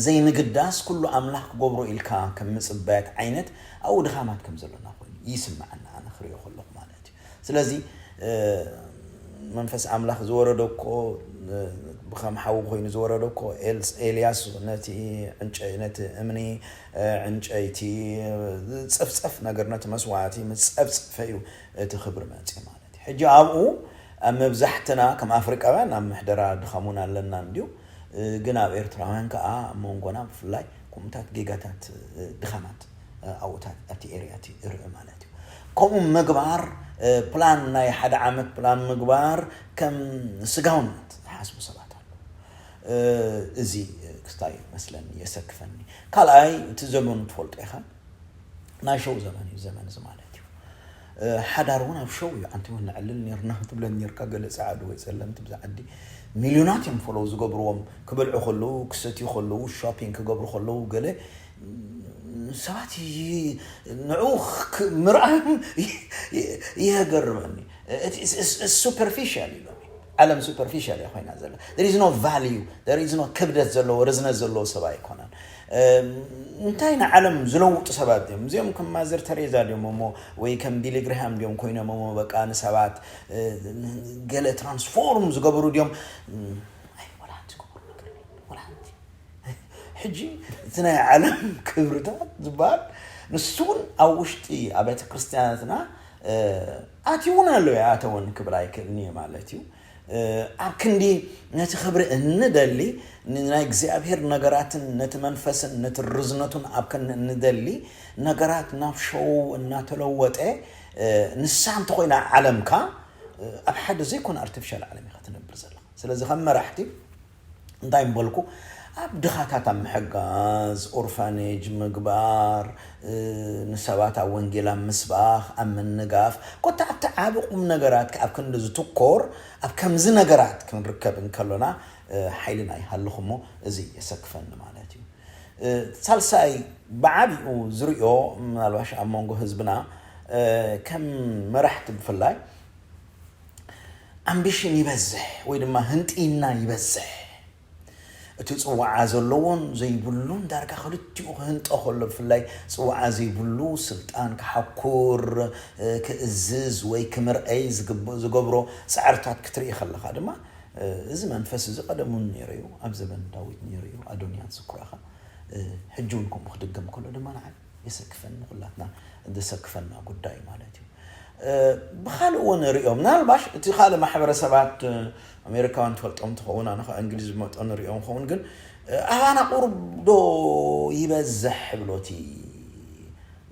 ዘይምግዳስ፣ ኩሉ ኣምላኽ ክገብሮ ኢልካ ከም ምጽበያት ዓይነት ኣብኡ ድኻማት ከም ዘሎና ኮይኑ ይስምዓና ኣነ ክሪኦ ከለኹ ማለት እዩ። ስለዚ መንፈስ ኣምላኽ ዝወረዶ እኮ ብከም ሓዊ ኮይኑ ዝወረዶ እኮ ኤልያስ ነቲ ነቲ እምኒ ዕንጨይቲ ዝፀፍፀፍ ነገር ነቲ መስዋዕቲ ምስ ፀፍፀፈ እዩ እቲ ክብሪ መፅእ ማለት እዩ። ሕጂ ኣብኡ ኣብ መብዛሕትና ከም ኣፍሪቃውያን ኣብ ምሕደራ ድኻሙን ኣለና እንድዩ፣ ግን ኣብ ኤርትራውያን ከዓ ኣብ መንጎና ብፍላይ ከምኡታት ጌጋታት ድኻማት ኣብኡታት ኣብቲ ኤርያ እቲ ርኢ ማለት እዩ። ከምኡ ምግባር ፕላን ናይ ሓደ ዓመት ፕላን ምግባር ከም ስጋውነት ዝሓስቡ ሰባት ኣለዉ። እዚ ክስታይ መስለኒ የሰክፈኒ። ካልኣይ እቲ ዘመኑ ትፈልጦ ኢኻ፣ ናይ ሸው ዘመን እዩ ዘመን እዚ ማለት እዩ። ሓዳር እውን ኣብ ሸው እዩ። ኣንቲ እውን ነዕልል ነርና ትብለን ነርካ ገለ ፃዕዱ ወይ ፀለምቲ ብዛ ዓዲ ሚልዮናት እዮም ፎሎው ዝገብርዎም። ክበልዑ ከለዉ ክሰትዩ ከለዉ ሾፒንግ ክገብሩ ከለዉ ገለ ሰባት ንዑ ምርኣዮም ይገርመኒ። ሱፐርፊሻል እዩ ሎሚ ዓለም ሱፐርፊሻል እያ ኮይና ዘላ። There is no value, there is no ክብደት ዘለዎ ርዝነት ዘለዎ ሰብ ኣይኮነን። እንታይ ንዓለም ዝለውጡ ሰባት እዮም እዚኦም? ከም ማዘር ተሬዛ ድዮም እሞ ወይ ከም ቢሊ ግርሃም ድዮም ኮይኖም እሞ በቃ ንሰባት ገለ ትራንስፎርም ዝገብሩ ድዮም? ኣይ ወላ ሓንቲ ዝገብሩ ነገር ወላ ሓንቲ። ሕጂ እቲ ናይ ዓለም ክብርታት ዝበሃል ንሱ እውን ኣብ ውሽጢ ኣብያተ ክርስትያናትና ኣትዩ እውን ኣሎ ይኣተወን ክብል ኣይክእልን እየ ማለት እዩ። ኣብ ክንዲ ነቲ ክብሪ እንደሊ፣ ንናይ እግዚኣብሔር ነገራትን ነቲ መንፈስን ነቲ ርዝነቱን ኣብ ክንዲ እንደሊ፣ ነገራት ናብ ሸው እናተለወጠ፣ ንሳ እንተኾይና ዓለምካ፣ ኣብ ሓደ ዘይኮነ ኣርቲፊሻል ዓለም ኢኻ ትነብር ዘለኻ። ስለዚ ከም መራሕቲ እንታይ ምበልኩ፣ ኣብ ድኻታት ኣብ ምሕጋዝ፣ ኦርፋኔጅ ምግባር፣ ንሰባት ኣብ ወንጌል ኣብ ምስባኽ፣ ኣብ ምንጋፍ፣ ኮታ ኣብቲ ዓቢ ቁም ነገራት ኣብ ክንዲ ዝትኮር፣ ኣብ ከምዚ ነገራት ክንርከብ እንከሎና፣ ሓይልና ይሃልኹ እሞ፣ እዚ የሰክፈኒ ማለት እዩ። ሳልሳይ፣ ብዓቢኡ ዝርእዮ፣ ምናልባሽ ኣብ መንጎ ህዝብና፣ ከም መራሕቲ ብፍላይ፣ ኣምቢሽን ይበዝሕ ወይ ድማ ህንጢና ይበዝሕ። እቲ ጽዋዓ ዘለዎን ዘይብሉን ዳርጋ ክልቲኡ ክህንጦ ከሎ፣ ብፍላይ ጽዋዓ ዘይብሉ ስልጣን ክሓኩር፣ ክእዝዝ ወይ ክምርኣይ ዝግብ-፣ ዝገብሮ ጻዕርታት ክትርኢ ከለኻ ድማ፣ እዚ መንፈስ እዚ ቀደም እውን ነይሩ እዩ፣ ኣብ ዘበን ዳዊት ነይሩ እዩ፣ ኣዶንያ ትዝክሮ ኢኻ። ሕጂ እውን ከምኡ ክድገም ከሎ ድማ ንዓይ የሰክፈኒ፣ ንኹላትና ዘሰክፈና ጉዳይ ማለት እዩ። ብኻልእ እውን ንሪኦ፣ ምናልባሽ እቲ ካልእ ማሕበረሰባት ኣሜሪካውያን ትፈልጦም ትኸውን፣ ኣነ ካብ እንግሊዝ ዝመጦ ንሪኦም ኸውን፣ ግን ኣባና ቁሩብ ዶ ይበዝሕ ብሎቲ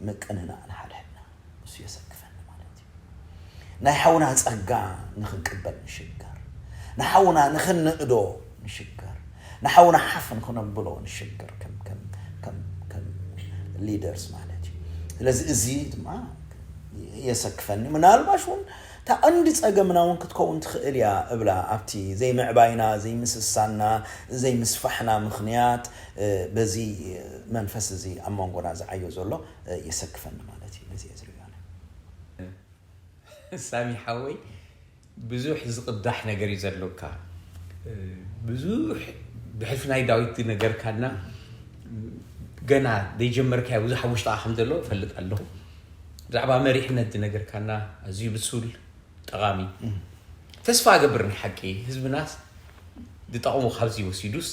ምቅንናእ ንሓድሕድና፣ እሱ የሰክፈኒ ማለት እዩ። ናይ ሓውና ጸጋ ንኽንቅበል ንሽገር፣ ንሓውና ንኽንእዶ ንሽገር፣ ንሓውና ሓፍ ንኽነብሎ ንሽገር ከም፣ ከም፣ ከም፣ ከም ሊደርስ ማለት እዩ። ስለዚ እዚ ድማ የሰክፈኒ። ምናልባሽ እውን እታ ቀንዲ ጸገምና እውን ክትከውን ትኽእል እያ እብላ፣ ኣብቲ ዘይምዕባይና፣ ዘይምስሳና፣ ዘይምስፋሕና ምኽንያት፣ በዚ መንፈስ እዚ ኣብ መንጎና ዝዓዮ ዘሎ፣ የሰክፈኒ ማለት እዩ። ነዚ እየ ዝርእዮ ኣነ። ሳሚ ሓወይ፣ ብዙሕ ዝቕዳሕ ነገር እዩ ዘሎካ። ብዙሕ ብሕልፊ ናይ ዳዊት ዝነገርካና፣ ገና ዘይጀመርካዮ ብዙሕ ኣብ ውሽጥኻ ከም ዘሎ እፈልጥ ኣለኹ። ብዛዕባ መሪሕነት ዝነገርካና ኣዝዩ ብሱል፣ ጠቓሚ። ተስፋ እገብር ንሓቂ ህዝብናስ ዝጠቕሞ ካብዚ ወሲዱስ፣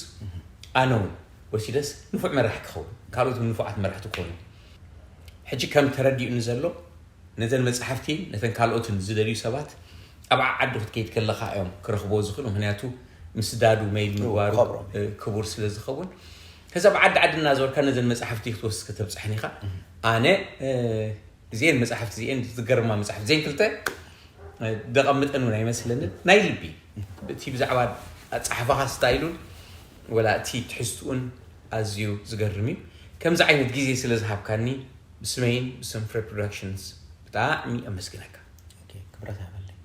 ኣነ እውን ወሲደስ ንፉዕ መራሒ ክኸውን፣ ካልኦት እውን ንፉዓት መራሕቲ ክኾኑ። ሕጂ ከም ተረዲኡኒ ዘሎ፣ ነዘን መጻሕፍቲ ነተን ካልኦትን ዝደልዩ ሰባት ኣብ ዓዓዲ ክትከይድ ከለኻ እዮም ክረኽብዎ ዝኽእሉ፣ ምኽንያቱ ምስዳዱ፣ መይል ምግባሩ ክቡር ስለ ዝኸውን። ከዚ ኣብ ዓዲ ዓዲ እናዞርካ ነዘን መጻሕፍቲ ክትወስድ ከተብጽሐን ኢኻ። ኣነ እዚኤን መጻሕፍቲ እዚኤን ዝገርማ መጻሕፍቲ እዚኤን ክልተ ደቐምጠን እውን ኣይመስለንን። ናይ ልቢ እቲ ብዛዕባ ኣጻሕፋኻ ስታይሉን ወላ እቲ ትሕዝትኡን ኣዝዩ ዝገርም እዩ። ከምዚ ዓይነት ግዜ ስለ ዝሃብካኒ ብስመይን ብስም ፍሬ ፕሮዳክሽንስ ብጣዕሚ ኣመስግነካ። ክብረት ሃበለይ።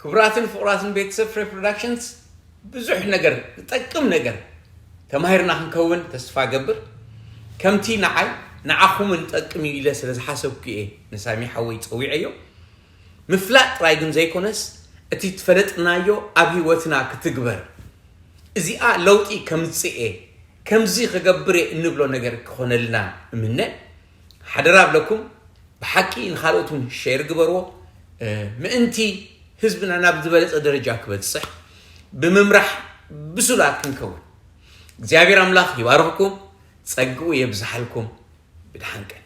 ክቡራትን ፍቑራትን ቤተሰብ ፍሬ ፕሮዳክሽንስ ብዙሕ ነገር ዝጠቅም ነገር ተማሂርና ክንከውን ተስፋ ገብር። ከምቲ ንዓይ ንዓኹምን ጠቅም እዩ ኢለ ስለ ዝሓሰብኩ እየ ንሳሚ ሓወይ ጸዊዐዮ። ምፍላጥ ጥራይ ግን ዘይኮነስ እቲ ትፈለጥናዮ ኣብ ህይወትና ክትግበር እዚኣ ለውጢ ከምጽእ እየ ከምዚ ክገብር እየ እንብሎ ነገር ክኾነልና እምነ። ሓደራ ብለኩም ብሓቂ ንኻልኦት እውን ሸር ግበርዎ ምእንቲ ህዝብና ናብ ዝበለጸ ደረጃ ክበጽሕ ብምምራሕ ብሱላት ክንከውን እግዚኣብሔር ኣምላኽ ይባርኽኩም ጸግኡ የብዝሓልኩም ብድሓን ቀኒ